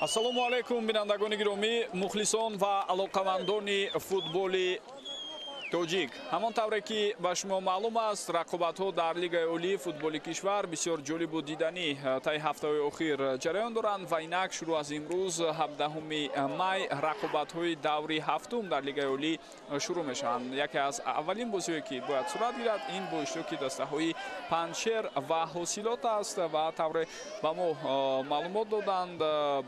Ассалому алайкум, бинандагони гиромӣ, мухлисон ва алоқамандони футболи тоҷик. Ҳамон тавре ки ба шумо маълум аст, рақобатҳо дар Лигаи олии футболи кишвар бисёр ҷолибу диданӣ таи ҳафтаҳои охир ҷараён доранд ва инак шурӯъ аз имрӯз 17 май рақобатҳои даври ҳафтум дар Лигаи олӣ шурӯъ мешаванд. Яке аз аввалин бозиҳое ки бояд сурат гирад, ин бо иштироки дастаҳои Панҷшер ва Ҳосилот аст ва тавре ба мо маълумот доданд,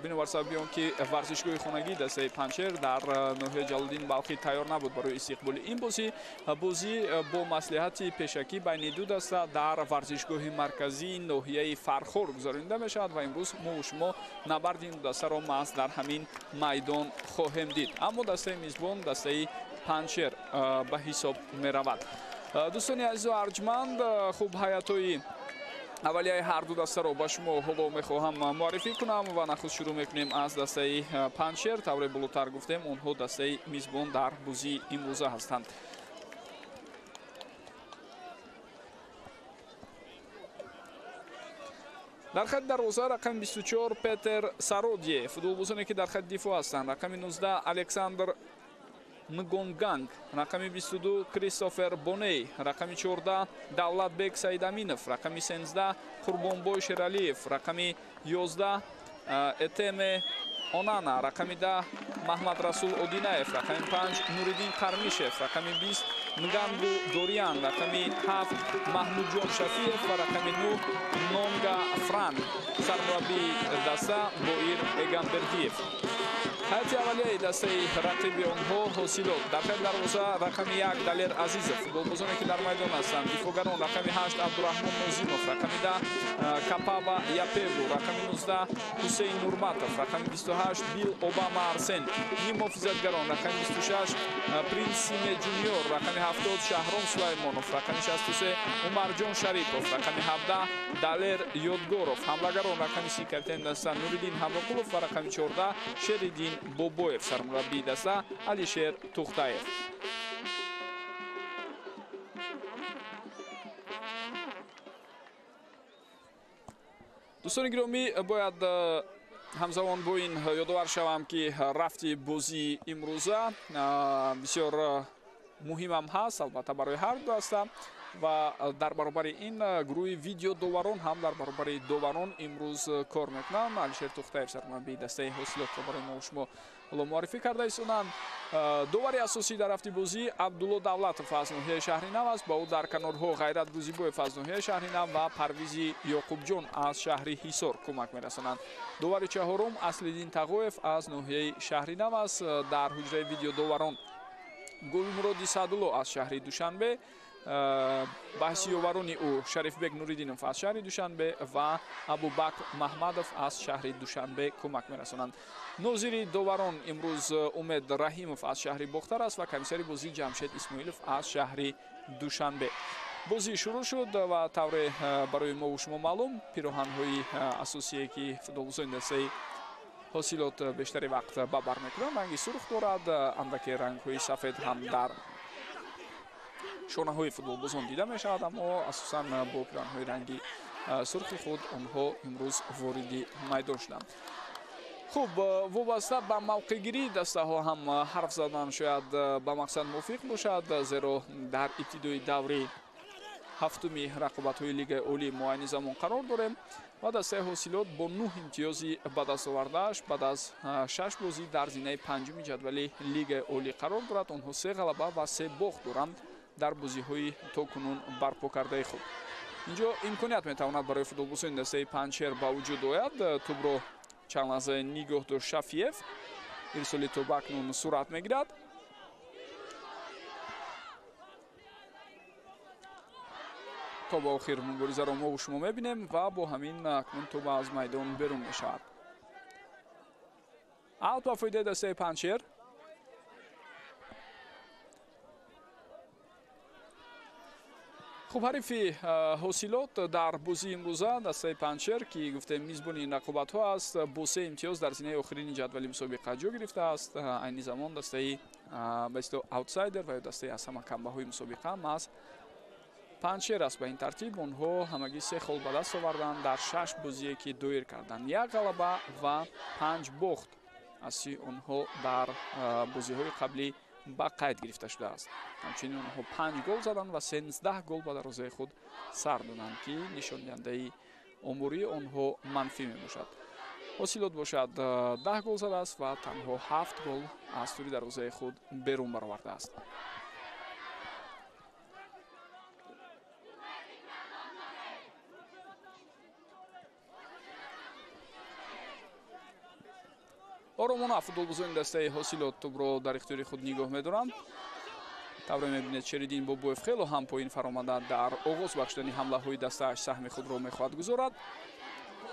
бинобар сабаби он ки варзишгоҳи хонагии дастаи Панҷшер дар ноҳияи Ҷалолиддин Балхӣ тайёр набуд барои истиқболи ин бозӣ бо маслиҳати пешакӣ байни ду даста дар варзишгоҳи марказии ноҳияи Фархор гузаронида мешавад ва имрӯз мо шумо набарди ин дастаро маҳз дар ҳамин майдон хоҳем дид. Аммо дастаи мизбон дастаи Панҷшер ба ҳисоб меравад. Дӯстони азизу арҷманд, хуб, ҳайатҳои аввалияи ҳар ду дастаро ба шумо ҳоло мехоҳам муаррифӣ кунам ва нахуст шурӯъ мекунем аз дастаи Панҷшер. Тавре болотар гуфтем, онҳо дастаи мизбон дар бозии имрӯза ҳастанд. Дар хати дарвоза рақами 24 Петер Сародье, футболбозоне ки дар хати дифоъ ҳастанд, рақами 19 Александр Нгонганг, рақами 22 Кристофер Боней, рақами 14 Давлатбек Саидаминов, рақами 13 Қурбонбой Шералиев, рақами 11 Этеме Онана, рақами 10 Маҳмадрасул Одинаев, рақами 5 Нуриддин Қармишев, рақами 20 Нгангу Дориан, рақами 7 Маҳмудҷон Шафиев ва рақами 9 Нонга Франк. Сармураббии даста Боир Эгамбердиев. Ҳайати аввалияи дастаи рақиби онҳо Ҳосилот. Дар хати дарвоза рақами 1 Далер Азизов, футболбозоне ки дар майдон ҳастанд. Дифоъгарон рақами 8 Абдураҳмон Нозимов, рақами 10 Капава Япеву, рақами 19 Ҳусейн Нурматов, рақами 28 Бил Обама Арсен. Ниммуҳофизатгарон рақами 26 Принс Симе Ҷуниор, рақами 70 Шаҳром Сулаймонов, рақами 63 Умарҷон Шарипов, рақами 17 Далер Ёдгоров. Ҳамлагарон рақами 30 капитани даста Нуриддин Ҳамроқулов ва рақами 14 Шериддин Бобоев, сармураббии даста Алишер Тухтаев. Дӯстони гиромӣ, бояд ҳамзамон бо ин ёдовар шавам, ки рафти бозии имрӯза бисёр муҳимам ҳаст, албатта барои ҳар ду даста ва дар баробари ин гурӯҳи видеодоварон ҳам дар баробари доварон имрӯз кор мекунанд. Алишер Тухтаев, сармураббии дастаи Ҳосилотро барои мо шумо ҳоло муаррифӣ карда истоданд. Довари асосӣ дар рафти бозӣ Абдулло Давлатов аз ноҳияи Шаҳри Нав аст. Ба ӯ дар канорҳо Ғайрат Рӯзибоев аз ноҳияи Шаҳри Нав ва Парвизи Ёқубҷон аз шаҳри Ҳисор кӯмак мерасонанд. Довари чаҳорум Аслиддин Тағоев аз ноҳияи Шаҳри Нав аст. Дар ҳуҷраи видеодоварон Гулмуроди Саъдулло аз шаҳри Душанбе, баҳси ёварони ӯ Шарифбек Нуриддинов аз шаҳри Душанбе ва Абубакр Маҳмадов аз шаҳри Душанбе кӯмак мерасонанд. Нозири доварон имрӯз Умед Раҳимов аз шаҳри Бохтар аст ва комиссари бозӣ Ҷамшед Исмоилов аз шаҳри Душанбе. Бозӣ шурӯъ шуд ва тавре барои мо шумо маълум, пироҳанҳои асосие ки футболбозони дастаи Ҳосилот бештари вақт ба бар мекунанд, ранги сурх дорад, андаке рангҳои сафед ҳам дар шонаҳои футболбозон дида мешавад, аммо асосан бо пироҳанҳои ранги сурхи худ онҳо имрӯз вориди майдон шуданд. Хуб, вобаста ба мавқеъгирии дастаҳо ҳам ҳарф задан шояд ба мақсад мувофиқ бошад, зеро дар ибтидои даври ҳафтуми рақобатҳои Лигаи олӣ мо айни замон қарор дорем ва дастаи Ҳосилот бо 9 имтиёзи ба даст овардааш баъд аз 6 бозӣ дар зинаи панҷуми ҷадвали Лигаи олӣ қарор дорад. Онҳо 3 ғалаба ва 3 бохт доранд дар бозиҳои то кунун барпо кардаи худ. Инҷо имконият метавонад барои футболбозони дастаи Панҷшер ба вуҷуд ояд. Тӯбро чанд лаҳза нигоҳ дошт Шафиев. Ирсоли тӯб акнун сурат мегирад. То ба охир муборизаро мо шумо мебинем ва бо ҳамин акнун тӯб аз майдон берун мешавад. Аут ба фоидаи дастаи Панҷшер. Хуб, ҳарифи Ҳосилот дар бозии имрӯза дастаи Панҷшер, ки гуфтем мизбони ин рақобатҳо аст, бо 3 имтиёз дар зинаи охирини ҷадвали мусобиқа ҷо гирифтааст. Айни замон дастаи ба истилоҳ аутсайдер ва ё дастаи аз ҳама камбаҳои мусобиқа маҳз Панҷшер аст. Ба ин тартиб онҳо ҳамагӣ 3 хол ба даст оварданд дар 6 бозие ки доир карданд. 1 ғалаба ва 5 бохт аз сӯи онҳо дар бозиҳои қаблӣ ба қайд гирифта шудааст. Ҳамчунин онҳо 5 гол заданд ва 13 гол ба дарвозаи худ сар доданд, ки нишондиҳандаи омории онҳо манфӣ мебошад. Ҳосилот бошад 10 гол задааст ва танҳо 7 гол аз тури дарвозаи худ берун баровардааст. Оромона футболбозони дастаи Ҳосилот тӯбро дар ихтиёри худ нигоҳ медоранд. Тавре мебинед, Шериддин Бобоев хело ҳам поин фаромада дар оғоз бахшидани ҳамлаҳои дастааш саҳми худро мехоҳад гузорад.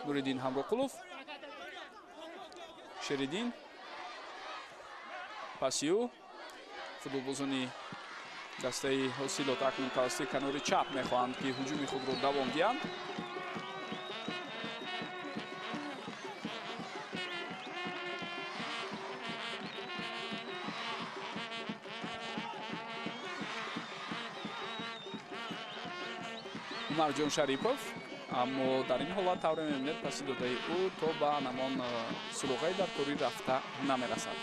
Нуриддин Ҳамроқулов, Шериддин, пасиу. Футболбозони дастаи Ҳосилот акнун тавассути канори чап мехоҳанд, ки ҳуҷуми худро давом диҳанд. Умарҷон Шарипов, аммо дар ин ҳолат тавре мебинед, паси додаи ӯ то ба намон суроғаи дар корӣ рафта намерасад.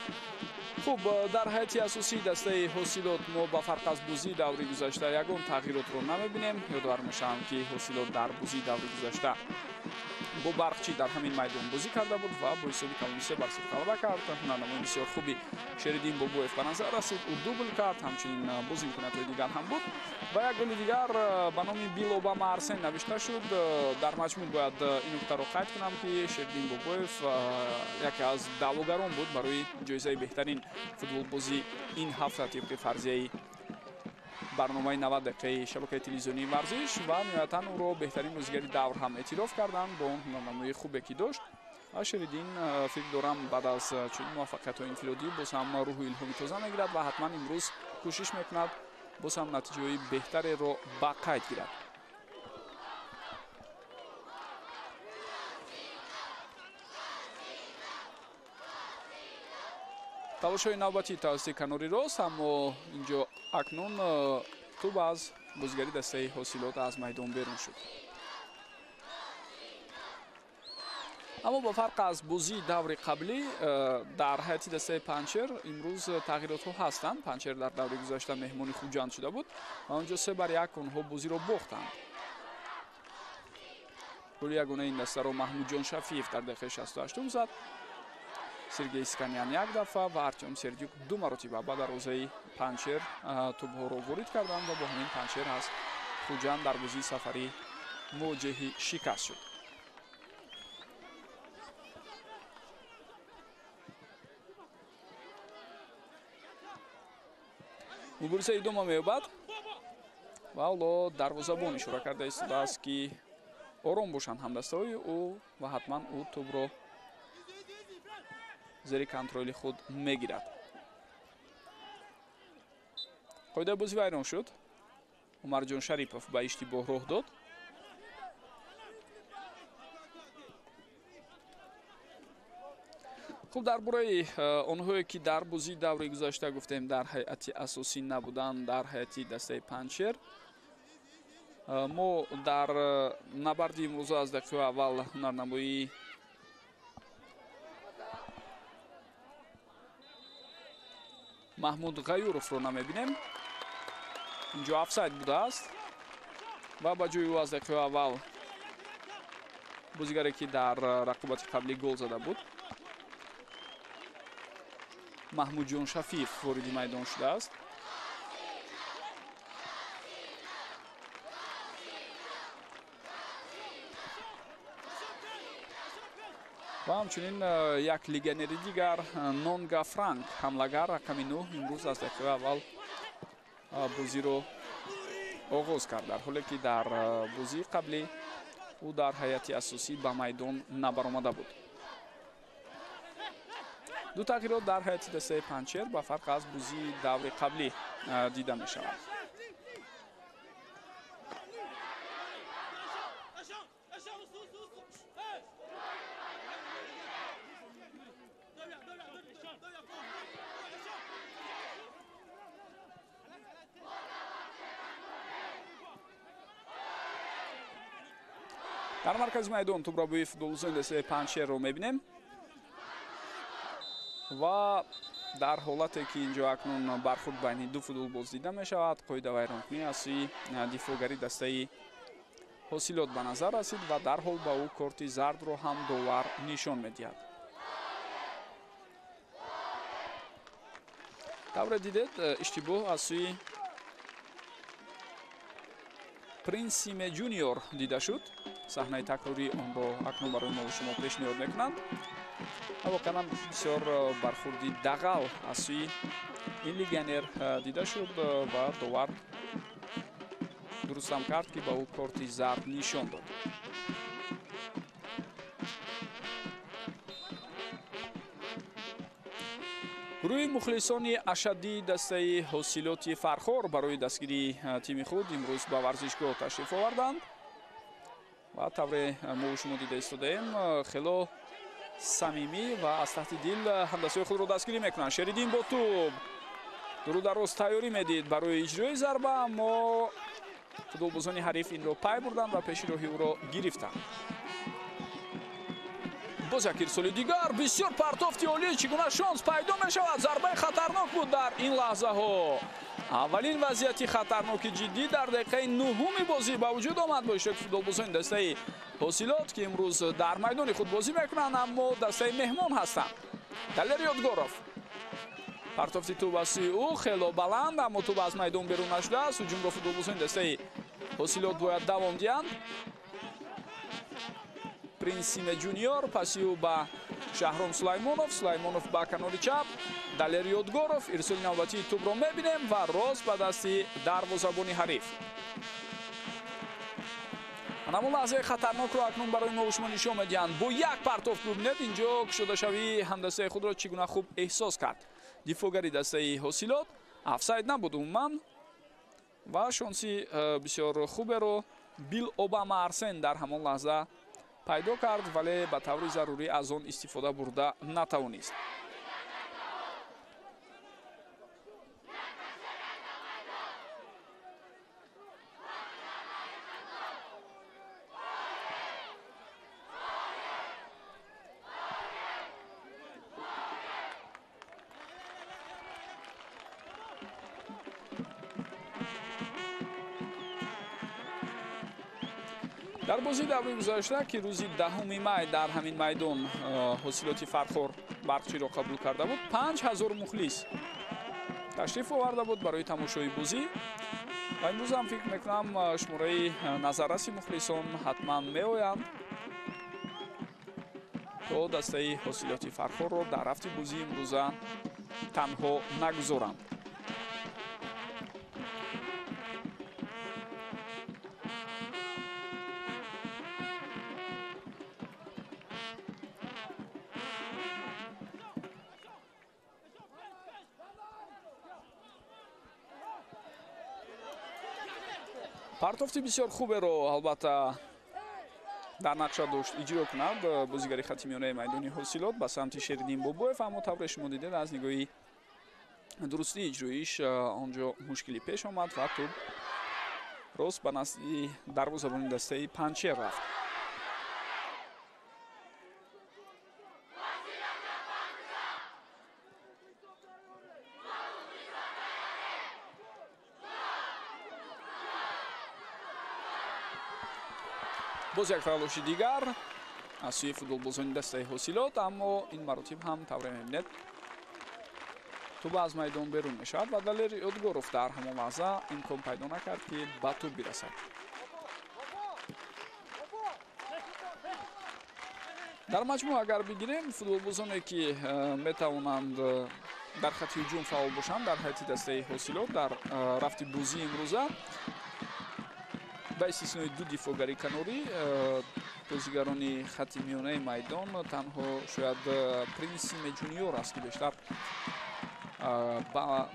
Хуб, дар ҳайати асосии дастаи Ҳосилот мо ба фарқ аз бозии даври гузашта ягон тағйиротро намебинем. Ёдовар мешавам, ки Ҳосилот дар бозии даври гузашта бо Барқчӣ дар ҳамин майдон бозӣ карда буд ва бо ҳисоби калони 3-0 ғалаба кард. Ҳунарнамои бисёр хуби Шериддин Бобоев ба назар расид, ӯ дубл кард, ҳамчунин боз имкониятҳои дигар ҳам буд ва як голи дигар ба номи Бил Обама Арсен навишта шуд. Дар маҷмӯъ бояд ин нуктаро қайд кунам, ки Шериддин Бобоев яке аз даъвогарон буд барои ҷоизаи беҳтарин футболбози ин ҳафта тибқи фарзияи барномаи 90 дақиқаи шабакаи телевизионии варзиш ва ниҳоятан ӯро беҳтарин бозигари давр ҳам эътироф карданд бо он ҳунарнамоии хубе ки дошт. Ва Шериддин, фикр дорам, баъд аз чунин муваффақиятҳои инфиродӣ боз ҳам рӯҳу илҳоми тоза мегирад ва ҳатман имрӯз кӯшиш мекунад боз ҳам натиҷаҳои беҳтареро ба қайд гирад. Талошҳои навбатӣ тавассути канори рост, аммо инҷо акнун тӯб аз бозигари дастаи Ҳосилот аз майдон берун шуд. Аммо ба фарқ аз бозии даври қаблӣ дар ҳайати дастаи Панҷшер имрӯз тағйиротҳо ҳастанд. Панҷшер дар даври гузашта меҳмони Хуҷанд шуда буд ва онҷо 3-1 онҳо бозиро бохтанд. Голи ягонаи ин дастаро Маҳмудҷон Шафиев дар дақиқаи 68 зад. Сергей Сканян як дафъа ва Артём Сердюк 2 маротиба ба дарвозаи Панҷшер тӯбҳоро ворид карданд ва бо ҳамин Панҷшер аз Хуҷанд дар бозии сафарӣ мувоҷиҳи шикаст шуд. Мубориза идома меёбад ва ҳоло дарвозабон ишора карда истодааст, ки ором бошанд ҳамдастаҳои ӯ ва ҳатман ӯ тӯбро зери контроли худ мегирад. Қоидаи бозӣ вайрон шуд. Умарҷон Шарипов ба иштибоҳ роҳ дод. Хуб, дар бораи онҳое ки дар бозии даври гузашта гуфтем дар ҳайати асосӣ набуданд, дар ҳайати дастаи Панҷшер, мо дар набарди имрӯза аз дақиқаи аввал ҳунарнамоии Маҳмуд Ғаюровро намебинем. Инҷо офсайд будааст ва ба ҷои ӯ аз дақиқаи аввал бозигаре ки дар рақобати қаблӣ гол зада буд, Маҳмудҷон Шафиев вориди майдон шудааст. Ва ҳамчунин як легионери дигар Нонга Франк, ҳамлагар рақами 9, имрӯз аз дақиқаи аввал бозиро оғоз кард, дар ҳоле ки дар бозии қаблӣ ӯ дар ҳайати асосӣ ба майдон набаромада буд. Ду тағйирот дар ҳайати дастаи Панҷшер ба фарқ аз бозии даври қаблӣ дида мешавад. Дар маркази майдон тӯбрабӯи футболбозони дастаи Панҷшерро мебинем ва дар ҳолате ки инҷо акнун бархӯрд байни ду футболбоз дида мешавад, қоидавайронкунӣ аз сӯи дифоъгари дастаи Ҳосилот ба назар расид ва дарҳол ба ӯ корти зардро ҳам довар нишон медиҳад. Тавре дидед, иштибоҳ аз сӯи Принсиме Ҷуниор дида шуд. Саҳнаи такрории онро акнун барои мо шумо пешниҳод мекунанд. Воқеан бисёр бархӯрди дағал аз сӯи ин легионер дида шуд ва довар дурустам кард, ки ба ӯ корти зард нишон дод. Гурӯҳи мухлисони ашаддии дастаи Ҳосилоти Фархор барои дастгирии тими худ имрӯз ба варзишгоҳ ташриф оварданд ва тавре мо шумо дида истодаем, хело самимӣ ва аз таҳти дил ҳамдастҳои худро дастгирӣ мекунанд. Шериддин бо тӯб дуру дароз тайёрӣ медид барои иҷрои зарба, аммо футболбозони ҳариф инро пай бурданд ва пеши роҳи ӯро гирифтанд. Боз як ирсоли дигар, бисёр партофти олӣ, чӣ гуна шонс пайдо мешавад. Зарбаи хатарнок буд дар ин лаҳзаҳо. Аввалин вазъияти хатарноки ҷиддӣ дар дақиқаи нуҳуми бозӣ ба вуҷуд омад бо иштироки футболбозони дастаи Ҳосилот, ки имрӯз дар майдони худ бозӣ мекунанд, аммо дастаи меҳмон ҳастанд. Далер Ёдгоров, партофти тӯб аз сӯи ӯ хело баланд, аммо тӯб аз майдон берун нашудааст. Ҳуҷумро футболбозони дастаи Ҳосилот бояд давом диҳанд. Принсиме Ҷуниор паси ӯ ба Шаҳром Сулаймонов, Сулаймонов ба канори чап, Далер Ёдгоров. Ирсоли навбатии тӯбро мебинем ва рост ба дасти дарвозабони ҳариф. Ҳамон лаҳзаи хатарнокро акнун барои мо шумо нишон медиҳанд. Бо як партофт бубинед, инҷо кушодашавии ҳамдастаи худро чӣ гуна хуб эҳсос кард. Дифоъгари дастаи Ҳосилот офсайд набуд умуман ва шонси бисёр хуберо Бил Обама Арсен дар ҳамон лаҳза пайдо кард, вале ба таври зарурӣ аз он истифода бурда натавонист. Дар бозии даври гузашта, ки рӯзи 10 май дар ҳамин майдон Ҳосилоти Фархор Барқчиро қабул карда буд, 5000 мухлис ташриф оварда буд барои тамошои бозӣ ва имрӯз ҳам фикр мекунам шумораи назарраси мухлисон ҳатман меоянд то дастаи Ҳосилоти Фархорро дар рафти бозии имрӯза танҳо нагузоранд. Партофти бисёр хуберо албатта дар нақша дошт иҷро кунад бозигари хати миёнаи майдони Ҳосилот ба самти Шериддин Бобоев, аммо тавре шумо дидед аз нигоҳи дурустии иҷроиш он ҷо мушкилӣ пеш омад ва тӯб рост ба назди дарвозабони дастаи Панҷшер рафт. Боз як талоши дигар аз сӯи футболбозони дастаи Ҳосилот, аммо ин маротиб ҳам тавре мебинед тӯб аз майдон берун мешавад ва Далер Ёдгоров дар ҳамон лаҳза имкон пайдо накард, ки ба тӯб бирасад. Дар маҷмӯъ агар бигирем, футболбозоне ки метавонанд дар хати ҳуҷум фаъол бошанд дар ҳайати дастаи Ҳосилот дар рафти бозии имрӯза, ба истиснои ду дифоъгари канорӣ, бозигарони хати миёнаи майдон танҳо шояд Принсиме Ҷуниор аст, ки бештар ба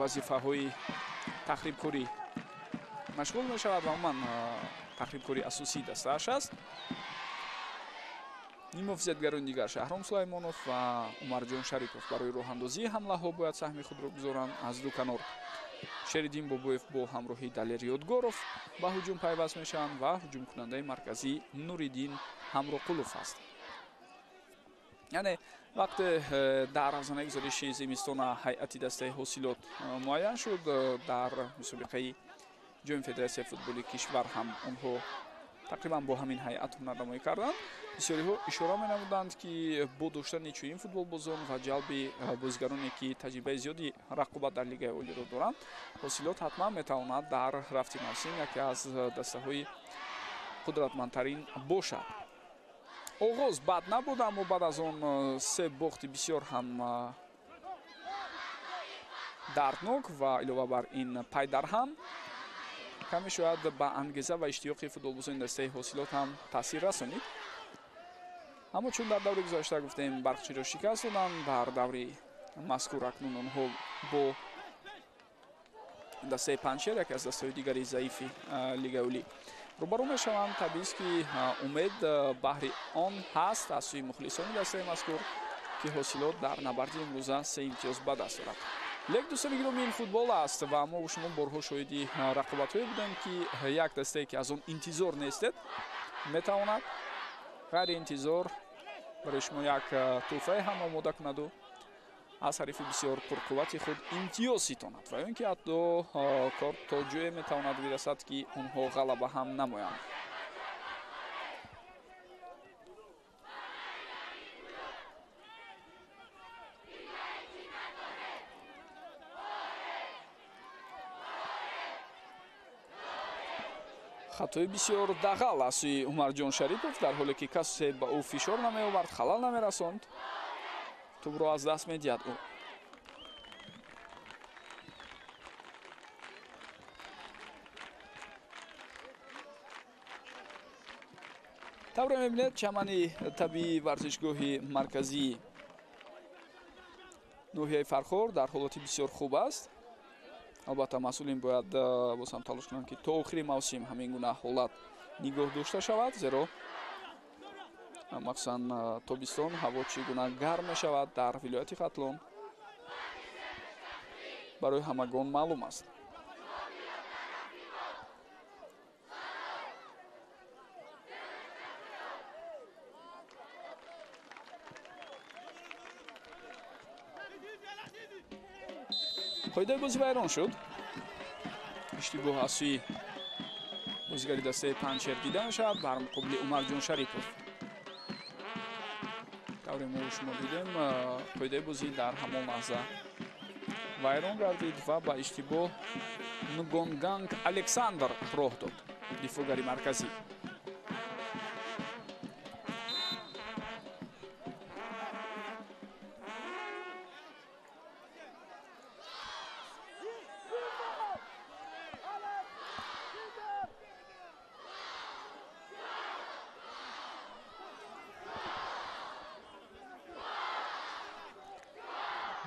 вазифаҳои тахрибкорӣ машғул мешавад ва умуман тахрибкории асосии дастааш аст. Нимҳофизатгарони дигар Шаҳром Сулаймонов ва Умарҷон Шарипов барои роҳандозии ҳамлаҳо бояд саҳми худро гузоранд аз ду канор. Шериддин Бобоев бо ҳамроҳии Далер Ёдгоров ба ҳуҷум пайваст мешаванд ва ҳуҷумкунандаи марказӣ Нуриддин Ҳамроқулов аст. Яъне вақте дар равзанаи гузориши зимистона ҳайати дастаи ҳосилот муайян шуд, дар мусобиқаи ҷоми федератсияи футболи кишвар ҳам онҳо тақрибан бо ҳамин ҳайат ҳунарнамоӣ карданд. Бисёриҳо ишора менамуданд, ки бо доштани чунин футболбозон ва ҷалби бозигароне, ки таҷрибаи зиёди рақобат дар Лигаи олиро доранд, ҳосилот ҳатман метавонад дар рафти мавсим яке аз дастаҳои қудратмандтарин бошад. Оғоз бад набуд, аммо баъд аз он се бохти бисёр ҳам дарднок ва илова бар ин пайдарҳам каме шояд ба ангеза ва иштиёқи футболбозони дастаи ҳосилот ҳам таъсир расонид. Аммо чун дар даври гузашта гуфтем, Барқчиро шикаст доданд, дар даври мазкур акнун онҳо бо дастаи Панҷшер, яке аз дастаҳои дигари заифи Лигаи олӣ, рӯбарӯ мешаванд. Табиист, ки умед баҳри он ҳаст аз сӯи мухлисони дастаи мазкур, ки ҳосилот дар набарди имрӯза се имтиёз ба даст орад. Лек, дӯстони гиромӣ, ин футбол аст ва мо шумо борҳо шоҳиди рақобатҳое будем, ки як дастае, ки аз он интизор нестед, метавонад ғайриинтизор барои шумо як тӯҳфае ҳам омода кунаду аз ҳарифи бисёр пурқуввати худ имтиёз ситонад ва ё ин ки ҳатто кор то ҷое метавонад бирасад, ки онҳо ғалаба ҳам намоянд. Хатои бисёр дағал аз сӯи Умарҷон Шарипов, дар ҳоле ки касе ба ӯ фишор намеовард, халал намерасонд, тӯбро аз даст медиҳад ӯ. Тавре мебинед, чамани табиии варзишгоҳи марказии ноҳияи Фархор дар ҳолати бисёр хуб аст. Албатта, масъулин бояд боз ҳам талош кунанд, ки то охири мавсим ҳамин гуна ҳолат нигоҳ дошта шавад, зеро махсусан тобистон ҳаво чӣ гуна гарм мешавад дар вилояти Хатлон барои ҳамагон маълум аст. Қоидаи бозӣ вайрон шуд. Иштибоҳ аз сӯи бозигари дастаи Панҷшер дида мешавад бар муқобили Умарҷон Шарипов. Тавре мо шумо дидем, қоидаи бозӣ дар ҳамон лаҳза вайрон гардид ва ба иштибоҳ Нгонганг Александр роҳ дод, дифоъгари марказӣ.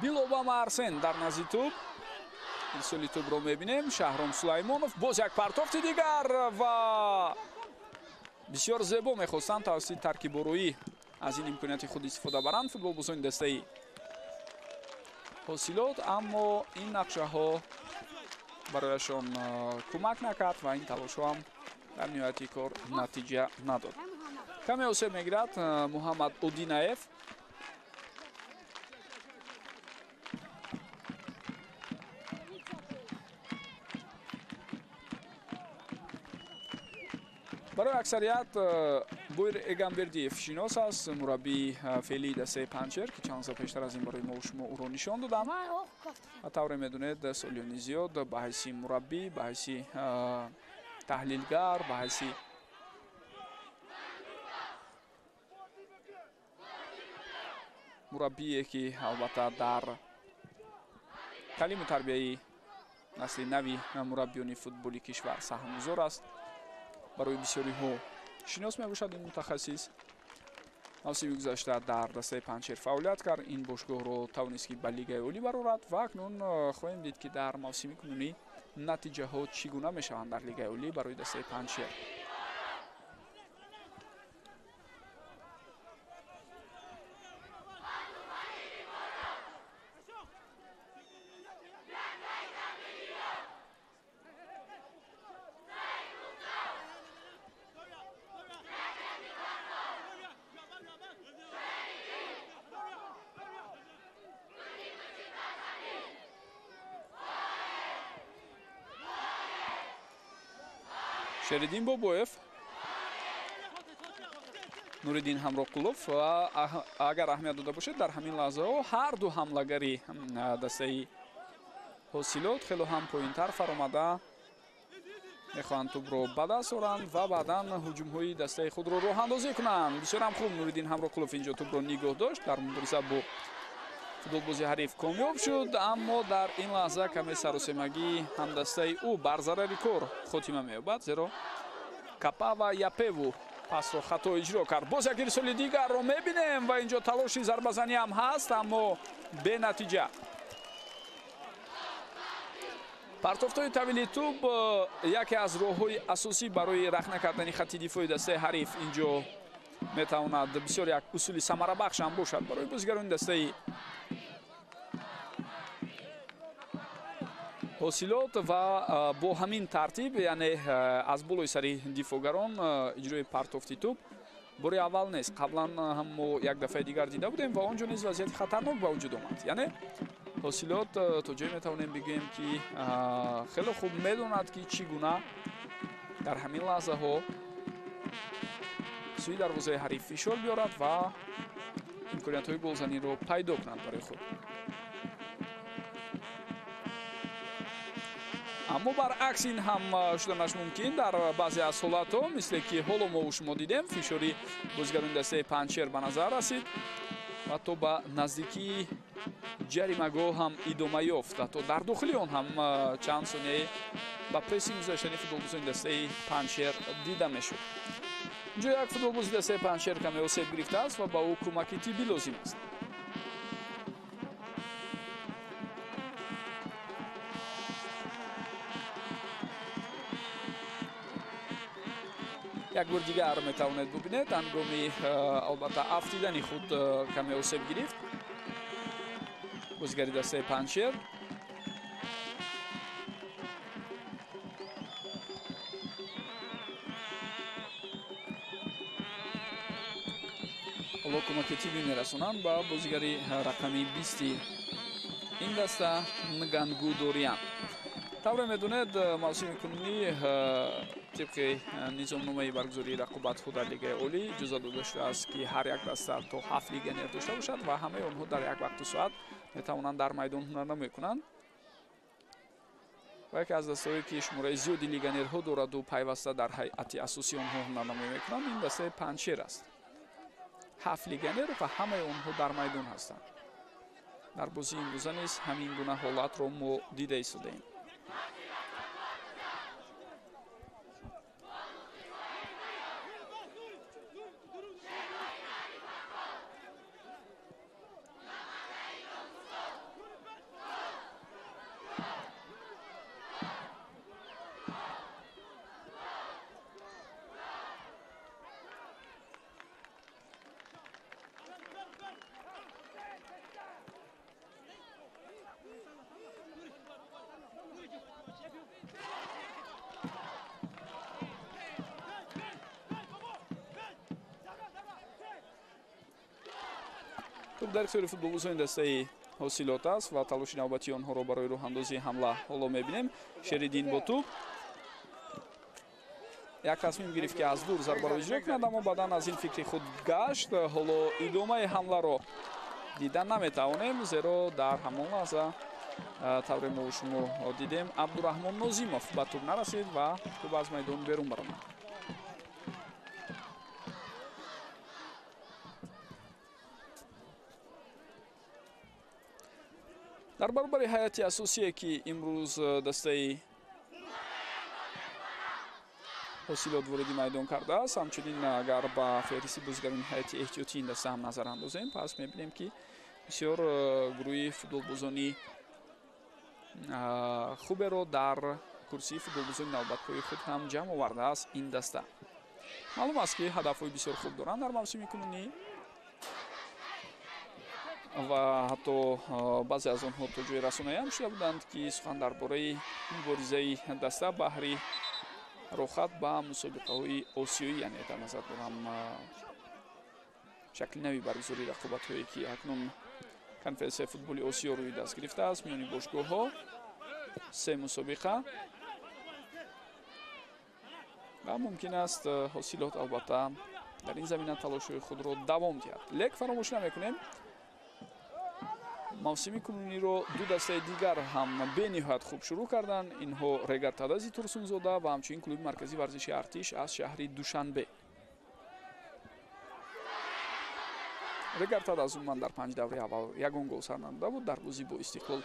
Бил Обама Арсен дар назди тӯб. Ирсоли тӯбро мебинем. Шаҳром Сулаймонов боз як партофти дигар ва бисёр зебо мехостанд тавассути таркибороӣ аз ин имконияти худ истифода баранд футболбозони дастаи ҳосилот, аммо ин нақшаҳо барояшон кӯмак накард ва ин талошҳо ҳам дар ниҳояти кор натиҷа надод. Каме осеб мегирад Муҳаммад Одинаев. Барои аксарият Бойр Эгамбердиев шинос аст, мураббии феълии дастаи Панҷшер, ки чанд сол пештар аз ин барои мо шумо ӯро нишон додам. Ва тавре медонед, солиёни зиёд ба ҳайси мураббӣ, ба ҳайси таҳлилгар, ба ҳайси мураббие, ки албатта дар таълиму тарбияи насли нави мураббиёни футболи кишвар саҳмгузор аст, барои бисёриҳо шинос мебошад ин мутахассис. Мавсими гузашта дар дастаи Панҷшер фаъолият кард, ин бошгоҳро тавонист, ки ба Лигаи олӣ барорад ва акнун хоҳем дид, ки дар мавсими кунунӣ натиҷаҳо чӣ гуна мешаванд дар Лигаи олӣ барои дастаи Панҷшер. Шериддин Бобоев, Нуриддин Ҳамроқулов ва агар аҳамият дода бошед, дар ҳамин лаҳзаҳо ҳар ду ҳамлагари дастаи Ҳосилот хело ҳам поинтар фаромада мехоҳанд тӯбро ба даст оранд ва баъдан ҳуҷумҳои дастаи худро роҳандозӣ кунанд. Бисёр ҳам хуб Нуриддин Ҳамроқулов инҷо тӯбро нигоҳ дошт, дар мубориза бо футболбози ҳариф комёб шуд, аммо дар ин лаҳза каме саросемагии ҳамдастаи ӯ бар зарари кор хотима меёбад, зеро Капава Япеву пасро хато иҷро кард. Боз як ирсоли дигарро мебинем ва инҷо талоши зарбазанӣ ҳам ҳаст, аммо бенатиҷа. Партофтҳои тавили тӯб яке аз роҳҳои асосӣ барои рахна кардани хатти дифои дастаи ҳариф инҷо метавонад бисёр як усули самарабахш ҳам бошад барои бозигарони дастаи Ҳосилот ва бо ҳамин тартиб, яъне аз болои сари дифоъгарон иҷрои партофти тӯб бори аввал нест. Қаблан ҳам мо як дафъаи дигар дида будем ва он ҷо низ вазъияти хатарнок ба вуҷуд омад. Яъне Ҳосилот то ҷое метавонем бигӯем, ки хеле хуб медонад, ки чӣ гуна дар ҳамин лаҳзаҳо сӯи дарвозаи ҳариф фишор биёрад ва имкониятҳои голзаниро пайдо кунад барои худ. Аммо баръакс ин ҳам шуданаш мумкин дар баъзе аз ҳолатҳо, мисле ки ҳоло мо шумо дидем, фишори бозигарони дастаи Панҷшер ба назар расид ва то ба наздикии ҷаримагоҳ ҳам идома ёфт, ҳатто дар дохили он ҳам чанд сонияи ба прессинг гузаштани футболбозони дастаи Панҷшер дида мешуд. Инҷо як футболбози дастаи Панҷшер каме осеб гирифтааст ва ба ӯ кӯмаки тиббӣ лозим аст. Як бор дигар метавонед бубинед, ҳангоми албатта афтидани худ каме осеб гирифт бозигари дастаи Панҷшер. Ҳоло кӯмаки тиббӣ мерасонанд ба бозигари рақами 20 ин даста Нгангу Дориан. Тавре медонед, мавсими кунунӣ тибқи низомномаи баргузории рақобатҳо дар Лигаи Олӣ иҷоза дода шудааст, ки ҳар як даста то 7 легионер дошта бошад ва ҳамаи онҳо дар як вақту соат метавонанд дар майдон ҳунарнамоӣ кунанд. Ва яке аз дастаҳое, ки шумораи зиёди легионерҳо дораду пайваста дар ҳайати асосии онҳо ҳунарнамоӣ мекунанд, ин дастаи Панҷшер аст. 7 легионер ва ҳамаи онҳо дар майдон ҳастанд. Дар бозии имрӯза низ ҳамин гуна ҳолатро мо дида истодаем. Тӯб дар ихтиёри футболбозони дастаи Ҳосилот аст ва талоши навбатии онҳоро барои роҳандозии ҳамла ҳоло мебинем. Шериддин бо тӯб як тасмим гирифт, ки аз дур зарбаро иҷро кунад, аммо баъдан аз ин фикри худ гашт. Ҳоло идомаи ҳамларо дида наметавонем, зеро дар ҳамон лаҳза тавре мо шумо дидем, Абдураҳмон Нозимов ба тӯб нарасид ва тӯб аз майдон берун баромад. Дар баробари ҳайати асосие, ки имрӯз дастаи Ҳосилот вориди майдон кардааст, ҳамчунин агар ба феҳристи бозигарони ҳайати эҳтиётии ин даста ҳам назар андозем, пас мебинем, ки бисёр гурӯҳи футболбозони хуберо дар курсии футболбозони навбатпои худ ҳам ҷамъ овардааст ин даста. Маълум аст, ки ҳадафҳои бисёр хуб доранд дар мавсими кунунӣ ва ҳатто баъзе аз онҳо то ҷои расонаӣ ҳам шуда буданд, ки сухан дар бораи муборизаи даста баҳри рохат ба мусобиқаҳои осиёӣ, яъне дар назар дорам шакли нави баргузории рақобатҳое, ки акнун конференсияи футболи Осиё рӯи даст гирифтааст миёни бошгоҳҳо 3 мусобиқа Ва мумкин аст Ҳосилот албатта дар ин замина талошҳои худро давом диҳад. Лек фаромӯш намекунем, мавсими кунуниро ду дастаи дигар ҳам бениҳоят хуб шурӯъ карданд. Инҳо Регар Тадази Турсунзода ва ҳамчунин клуби марказии варзиши Артиш аз шаҳри Душанбе. Регар Тадаз умуман дар 5 давраи аввал ягон гол сар надода буд. Дар бозӣ бо Истиқлол,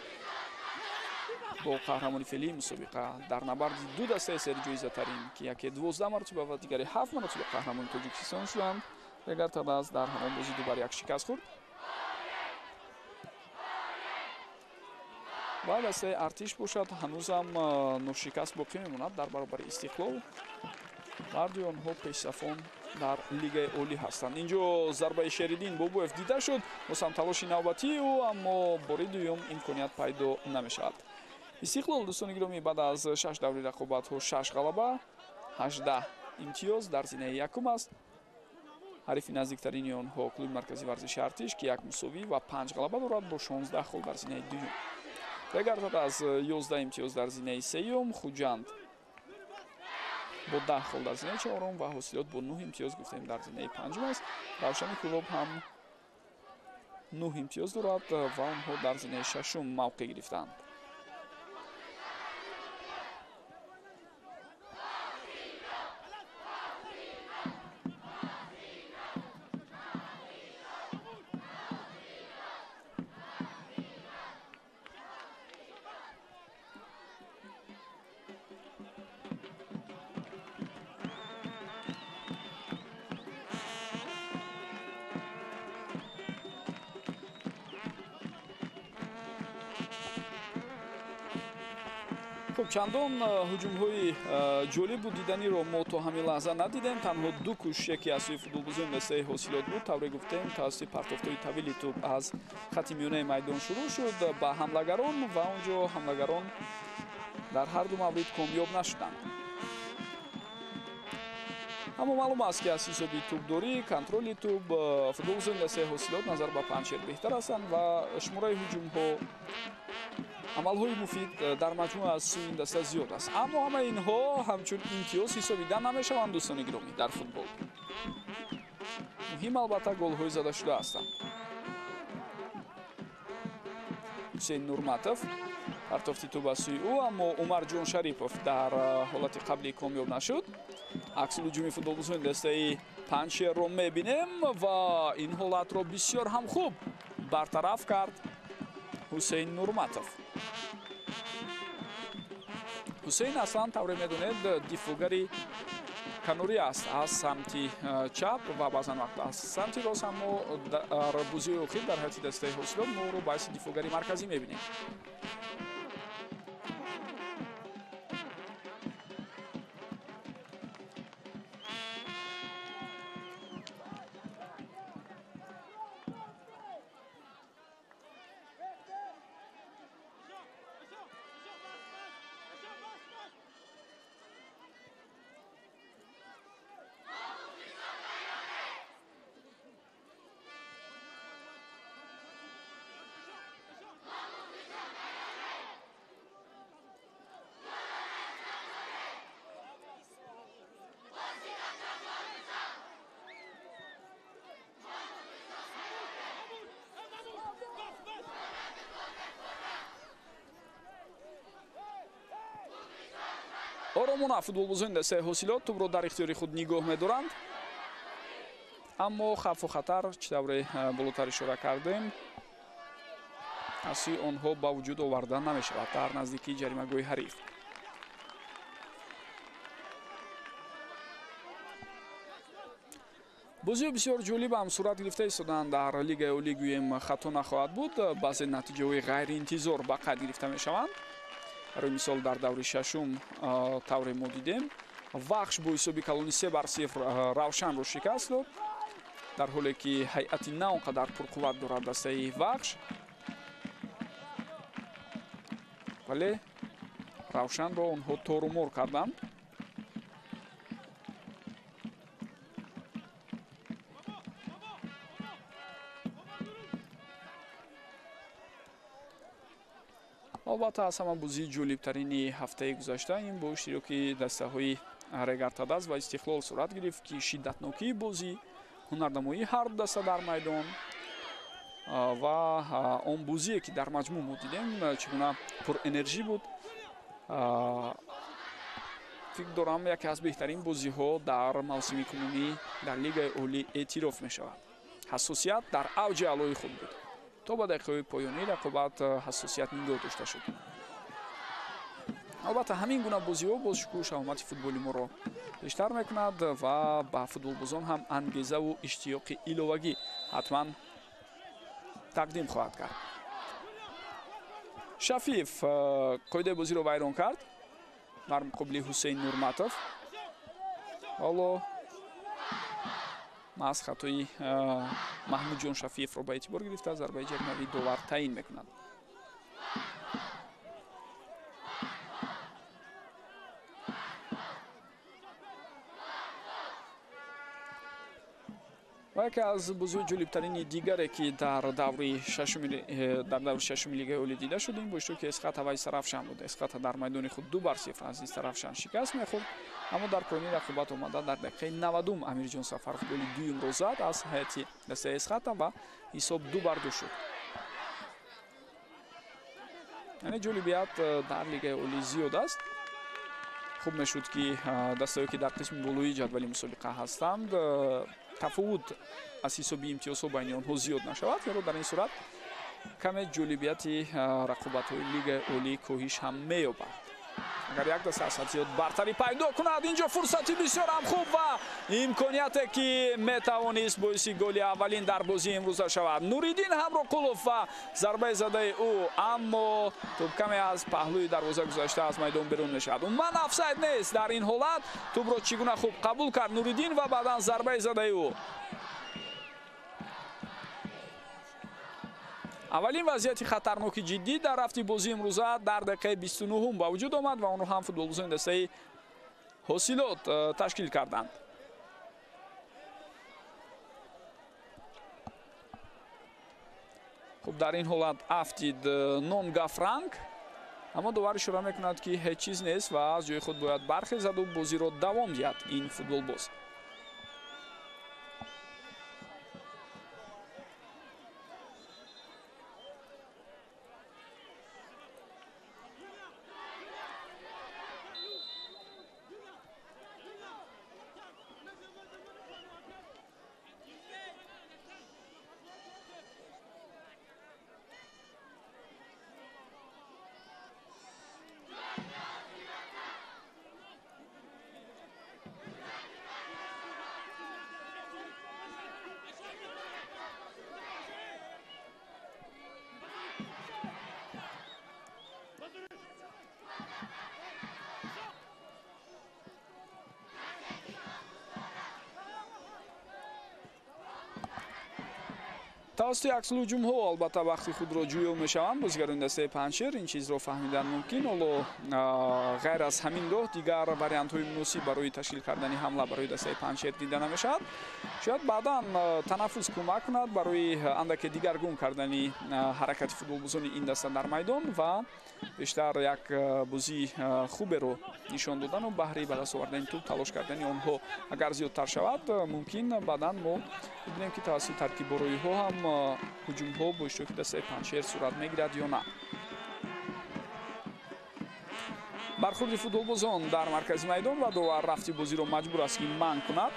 бо қаҳрамони феълии мусобиқа, дар набарди ду дастаи серҷоизатарин, ки яке 12 маротиба ва дигаре 7 маротиба қаҳрамони Тоҷикистон шуданд, Регар Тадаз дар ҳамон бозӣ 2-1 шикаст хӯрд. Ва дастаи Артиш бошад ҳанӯзам ношикаст боқӣ мемонад дар баробари Истиқлол. Ҳардуи онҳо пешсафон дар лигаи олӣ ҳастанд. Инҷо зарбаи Шериддин Бобоев дида шуд, боз ҳам талоши навбатии ӯ, аммо бори дуюм имконият пайдо намешавад. Истиқлол, дӯстони гиромӣ, баъд аз 6 даври рақобатҳо 6 ғалаба, 18 имтиёз дар зинаи якум аст. Ҳарифи наздиктарини онҳо клуби марказии варзиши Артиш, ки як мусовӣ ва 5 ғалаба дорад, бо 16 хол дар зинаи дуюм. Регар аз 11 имтиёз дар зинаи сеюм, Хуҷанд бо 10 хол дар зинаи чорум ва Ҳосилот бо 9 имтиёз гуфтем дар зинаи панҷум аст. Равшани Кӯлоб ҳам 9 имтиёз дорад ва онҳо дар зинаи шашум мавқеъ гирифтаанд. Хуб, чандон ҳуҷумҳои ҷолибу диданиро мо то ҳамин лаҳза надидем. Танҳо ду кӯшише, ки аз сӯи футболбозони дастаи Ҳосилот буд, тавре гуфтем, тавассути партофтҳои тавили тӯб аз хати миёнаи майдон шурӯъ шуд ба ҳамлагарон ва он ҷо ҳамлагарон дар ҳар ду маврид комёб нашуданд. Аммо маълум аст, ки аз ҳисоби тӯбдорӣ, контроли тӯб, футболбозони дастаи Ҳосилот назар ба Панҷшер беҳтар ҳастанд ва шумораи ҳуҷумҳо, амалҳои муфид дар маҷмӯъ аз сӯи ин даста зиёд аст. Аммо ҳамаи инҳо ҳамчун имтиёз ҳисобида намешаванд, дӯстони гиромӣ, дар футбол. Муҳим албатта голҳои зада шуда ҳастанд. Ҳусейн Нурматов партофти тӯб аз сӯи ӯ, аммо Умарҷон Шарипов дар ҳолати қаблӣ комёб нашуд. Аксул ҳуҷуми футболбозони дастаи Панҷшерро мебинем ва ин ҳолатро бисёр ҳам хуб бартараф кард Ҳусейн Нурматов. Ҳусейн аслан, тавре медонед, дифоъгари канорӣ аст аз самти чап ва баъзан вақт аз самти рост, аммо дар бозиҳои охир дар ҳайати дастаи Ҳосилот мо ӯро ба ҳайси дифоъгари марказӣ мебинем. Оромона футболбозони дастаи Ҳосилот тӯбро дар ихтиёри худ нигоҳ медоранд, аммо хавфу хатар, чӣ тавре болотар ишора кардем, аз сӯи онҳо ба вуҷуд оварда намешавад дар наздикии ҷаримагоҳи ҳариф. Бозиҳо бисёр ҷолиб ҳам сурат гирифта истоданд дар лигаи олӣ, гӯем хато нахоҳад буд. Баъзе натиҷаҳои ғайриинтизор ба қайд гирифта мешаванд. Барои мисол, дар даври шашум тавре мо дидем, Вахш бо ҳисоби калони 3-0 Равшанро шикаст дод, дар ҳоле ки ҳайати на он қадар пурқувват дорад дастаи Вахш, вале Равшанро онҳо торумор карданд. Албатта, аз ҳама бозии ҷолибтарини ҳафтаи гузашта ин бо иштироки дастаҳои Регар-ТадАЗ ва Истиқлол сурат гирифт, ки шиддатнокии бозӣ, ҳунарнамоии ҳар ду даста дар майдон ва он бозие, ки дар маҷмӯъ мо дидем, чӣ гуна пурэнержӣ буд. Фикр дорам, яке аз беҳтарин бозиҳо дар мавсими кунунӣ дар Лигаи Олӣ эътироф мешавад. Ҳассосият дар авҷи аълои худ буд. То ба дақиқаҳои поёнии рақобат ҳассосият нигоҳ дошта шуд. Албатта, ҳамин гуна бозиҳо боз шукӯҳу шаҳомати футболи моро бештар мекунад ва ба футболбозон ҳам ангезаву иштиёқи иловагӣ ҳатман тақдим хоҳад кард. Шафиев қоидаи бозиро вайрон кард дар муқобили Ҳусейн Нурматов. Ҳоло маҳз хатои Маҳмудҷон Шафиевро ба эътибор гирифта, зарбаи ҷаримавии довар таъин мекунад. Ва яке аз бозиҳои ҷолибтарини дигаре, ки дар даври шашуми Лигаи Олӣ дида шуд, ин бо иштироки Эсхата ва Истаравшан буд. Эсхата дар майдони худ 2-0 аз Истаравшан шикаст мехӯрд, аммо дар поёни рақобат омада дар дақиқаи 90 Амирҷон Сафаров голи дуюмро зад аз ҳайати дастаи Эсхата ва ҳисоб 2-2 шуд. Яъне ҷолибият дар Лигаи Олӣ зиёд аст. Хуб мешуд, ки дастаҳое, ки дар қисми болоии ҷадвали мусобиқа ҳастанд, тафовут аз ҳисоби имтиёзҳо байни онҳо зиёд нашавад, зеро дар ин сурат каме ҷолибияти рақобатҳои Лигаи Олӣ коҳиш ҳам меёбад. Агар як даста аз ҳад зиёд бартарӣ пайдо кунад, инҷо фурсати бисёр ҳам хуб ва имконияте, ки метавонист боиси голи аввалин дар бозии имрӯза шавад. Нуриддин Ҳамроқулов ва зарбаи задаи ӯ, аммо тӯб каме аз паҳлӯи дарвоза гузашта аз майдон берун мешавад. Умуман офсайд нест дар ин ҳолат. Тӯбро чӣ гуна хуб қабул кард Нуриддин ва баъдан зарбаи задаи ӯ. Аввалин вазъияти хатарноки ҷиддӣ дар рафти бозии имрӯза дар дақиқаи 29 ба вуҷуд омад ва онро ҳам футболбозони дастаи Ҳосилот ташкил карданд. Хуб, дар ин ҳолат афтид Нонга Франк, аммо довар ишора мекунад, ки ҳеҷ чиз нест ва аз ҷои худ бояд бархезаду бозиро давом диҳад ин футболбоз. Тавассути аксулҳуҷумҳо албатта вақти худро ҷӯё мешаванд бозигарони дастаи Панҷшер. Ин чизро фаҳмидан мумкин. Ҳоло ғайр аз ҳамин роҳ дигар вариантҳои муносиб барои ташкил кардани ҳамла барои дастаи Панҷшер дида намешавад. Шояд баъдан танаффус кӯмак кунад барои андаке дигаргун кардани ҳаракати футболбозони ин даста дар майдон ва бештар як бозии хуберо нишон додану баҳри ба даст овардани тӯб талош кардани онҳо агар зиёдтар шавад, мумкин баъдан мо бибинем, ки тавассути таркиббороиҳо ҳам ҳуҷумҳо бо иштироки дастаи Панҷшер сурат мегирад ё на. Бархурди футболбозон дар маркази майдон ва довар рафти бозиро маҷбур аст, ки манъ кунад.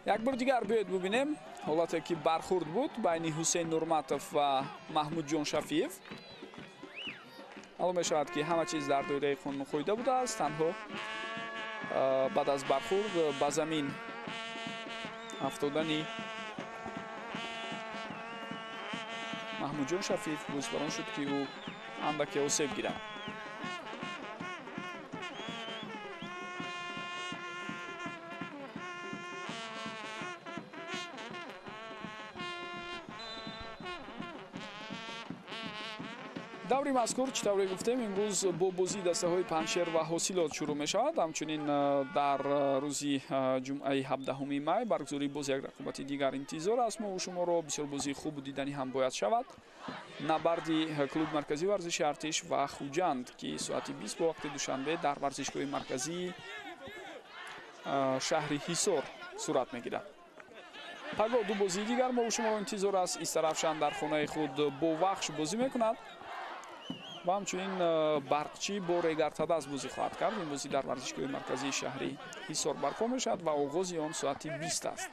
Як бор дигар биёед бубинем ҳолате, ки бархурд буд байни Ҳусейн Нурматов ва Маҳмудҷон Шафиев. Маълум мешавад, ки ҳама чиз дар доираи қонуну қоида будааст. Танҳо баъд аз бархурд ба замин афтодани Маҳмудҷон Шафиев боис бар он шуд, ки ӯ андаке осеб гирад. Даври мазкур, чӣ тавре гуфтем, имрӯз бо бозии дастаҳои Панҷшер ва Ҳосилот шурӯъ мешавад. Ҳамчунин дар рӯзи ҷумъаи 17 май баргузории боз як рақобати дигар интизор аст. Мо шуморо бисёр бозии хубу диданӣ ҳам бояд шавад. Набарди клуби марказии варзиши Артиш ва Хуҷанд, ки соати 20 бо вақти Душанбе дар варзишгоҳи марказии шаҳри Ҳисор сурат мегирад. Пагоҳ ду бозии дигар мо шуморо интизор аст. Истарафшан дар хонаи худ бо Вахш бозӣ мекунад ва ҳамчунин Барқчӣ бо Регартадаз бозӣ хоҳад кард. Ин бозӣ дар варзишгоҳи марказии шаҳри Ҳисор барпо мешавад ва оғози он соати 20 аст.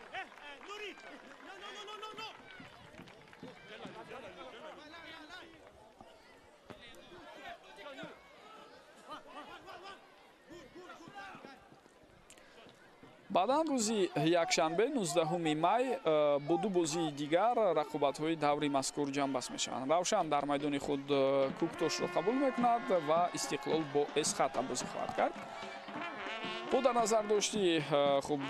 Баъдан рӯзи якшанбе 19 май бо ду бозии дигар рақобатҳои даври мазкур ҷамъбаст мешаванд. Равшан дар майдони худ Кӯктошро қабул мекунад ва Истиқлол бо Эсхата бозӣ хоҳад кард. Бо дар назар дошти хуб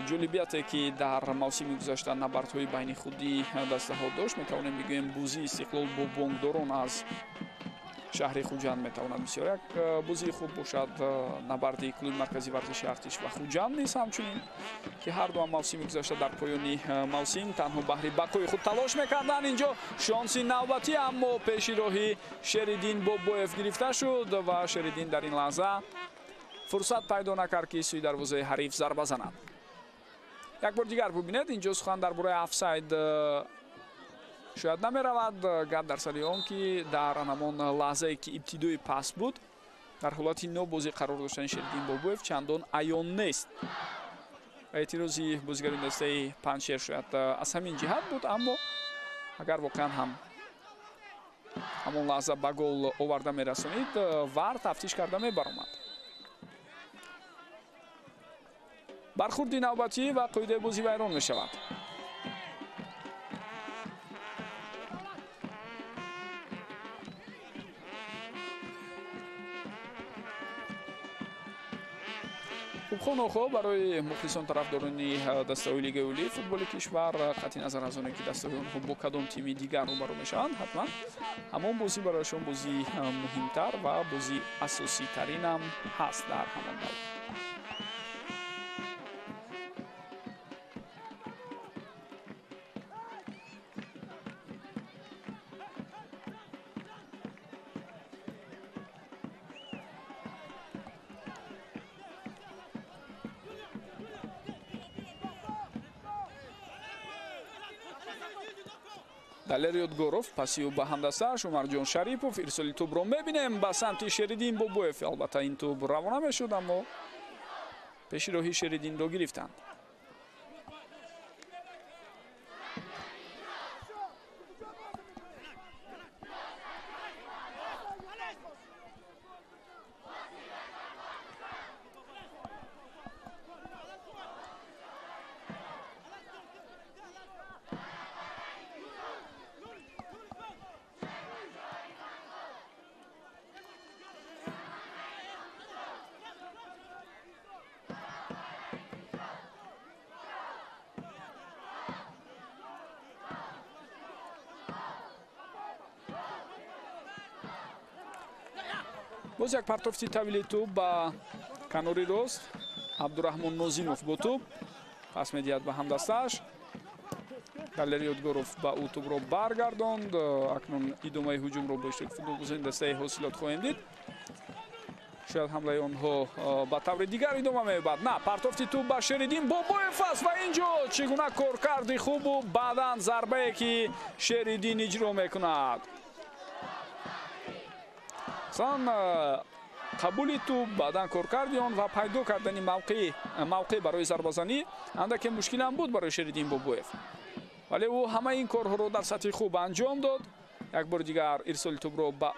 ҷолибияте, ки дар мавсими гузашта набардҳои байни худии дастаҳо дошт, метавонем бигӯем бозии Истиқлол бо Бонкдорон аз шаҳри Хуҷанд метавонад бисёр як бозии хуб бошад. Набарди клуби марказии варзиши Артиш ва Хуҷанд низ ҳамчунин, ки ҳар дуам мавсими гузашта дар поёни мавсим танҳо баҳри бақои худ талош мекарданд. Инҷо шонси навбатӣ, аммо пеши роҳи Шериддин Бобоев гирифта шуд ва Шериддин дар ин лаҳза фурсат пайдо накард, ки сӯи дарвозаи ҳариф зарба занад. Як бор дигар бубинед, инҷо сухан дар бораи офсайд шояд намеравад. Гап дар сари он, ки дар ҳамон лаҳзае, ки ибтидои пас буд, дар ҳолати нобозӣ қарор доштани Шериддин Бобоев чандон аён нест. Эътирози бозигари дастаи Панҷшер шояд аз ҳамин ҷиҳат буд, аммо агар воқеан ҳам ҳамон лаҳза ба гол оварда мерасонид, вар тафтиш карда мебаромад. Бархурди навбатӣ ва қоидаи бозӣ вайрон мешавад. Хуб, барои мухлисон тарафдорони дастаҳои Лигаи Олии футболи кишвар, қатъи назар аз оне, ки дастаҳои онҳо бо кадом тими дигар рӯбарӯ мешаванд, ҳатман ҳамон бозӣ барояшон бозии муҳимтар ва бозии асоситаринам ҳаст дар ҳамон давр. Далер Ёдгоров пасиу ба ҳамдастааш Умарҷон Шарипов ирсоли тӯбро мебинем ба самти Шериддин Бобоев. Албатта ин тӯб равона мешуд, аммо пеши роҳи Шериддинро гирифтанд. Боз як партофти тавили тӯб ба канори рост. Абдураҳмон Нозимов бо тӯб пас медиҳад ба ҳамдастааш. Далер Ёдгоров ба ӯ тӯбро баргардонд. Акнун идомаи ҳуҷумро бо иштироки футболбозони дастаи Ҳосилот хоҳем дид. Шояд ҳамлаи онҳо ба таври дигар идома меёбад. На, партофти тӯб ба Шериддин Бобоев аст ва инҷо чӣ гуна коркарди хубу баъдан зарбае, ки Шериддин иҷро мекунад. Масалан, қабули тӯб, баъдан коркарди он ва пайдо кардани мавқеъ барои зарбазанӣ андаке мушкилам буд барои Шериддин Бобоев. Вале ӯ ҳамаи ин корҳоро дар сатҳи хуб анҷом дод. Як бори дигар ирсоли тӯбро ба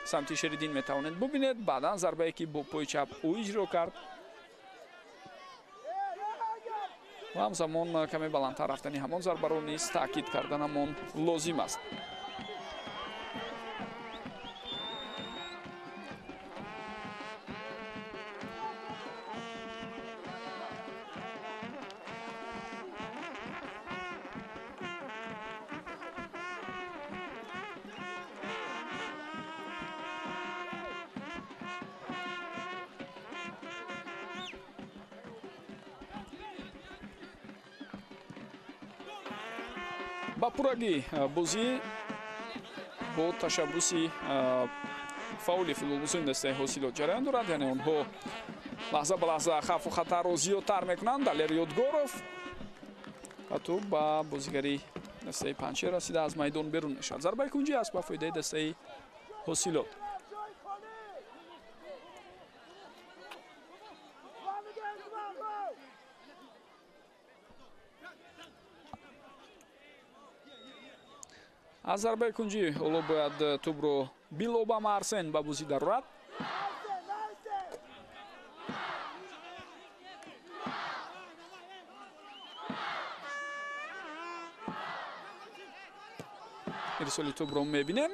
самти Шериддин метавонед бубинед. Баъдан зарбае, ки бо пои чап ӯ иҷро кард ва ҳамзамон каме баландтар рафтани ҳамон зарбаро низ таъкид карданамон лозим аст. Ба пуррагӣ бозӣ бо ташаббуси фаъоли футболбозони дастаи Ҳосилот ҷараён дорад, яъне онҳо лаҳза ба лаҳза хавфу хатарро зиёдтар мекунанд. Далер Ёдгоров ва тӯб ба бозигари дастаи Панҷшер расида аз майдон берун мешавад. Зарбаи кунҷӣ аст ба фоидаи дастаи Ҳосилот. Аз зарбаи кунҷӣ ҳоло бояд тӯбро Билобама Арсен ба бозӣ дарорад. Ирсоли тӯбро мебинем,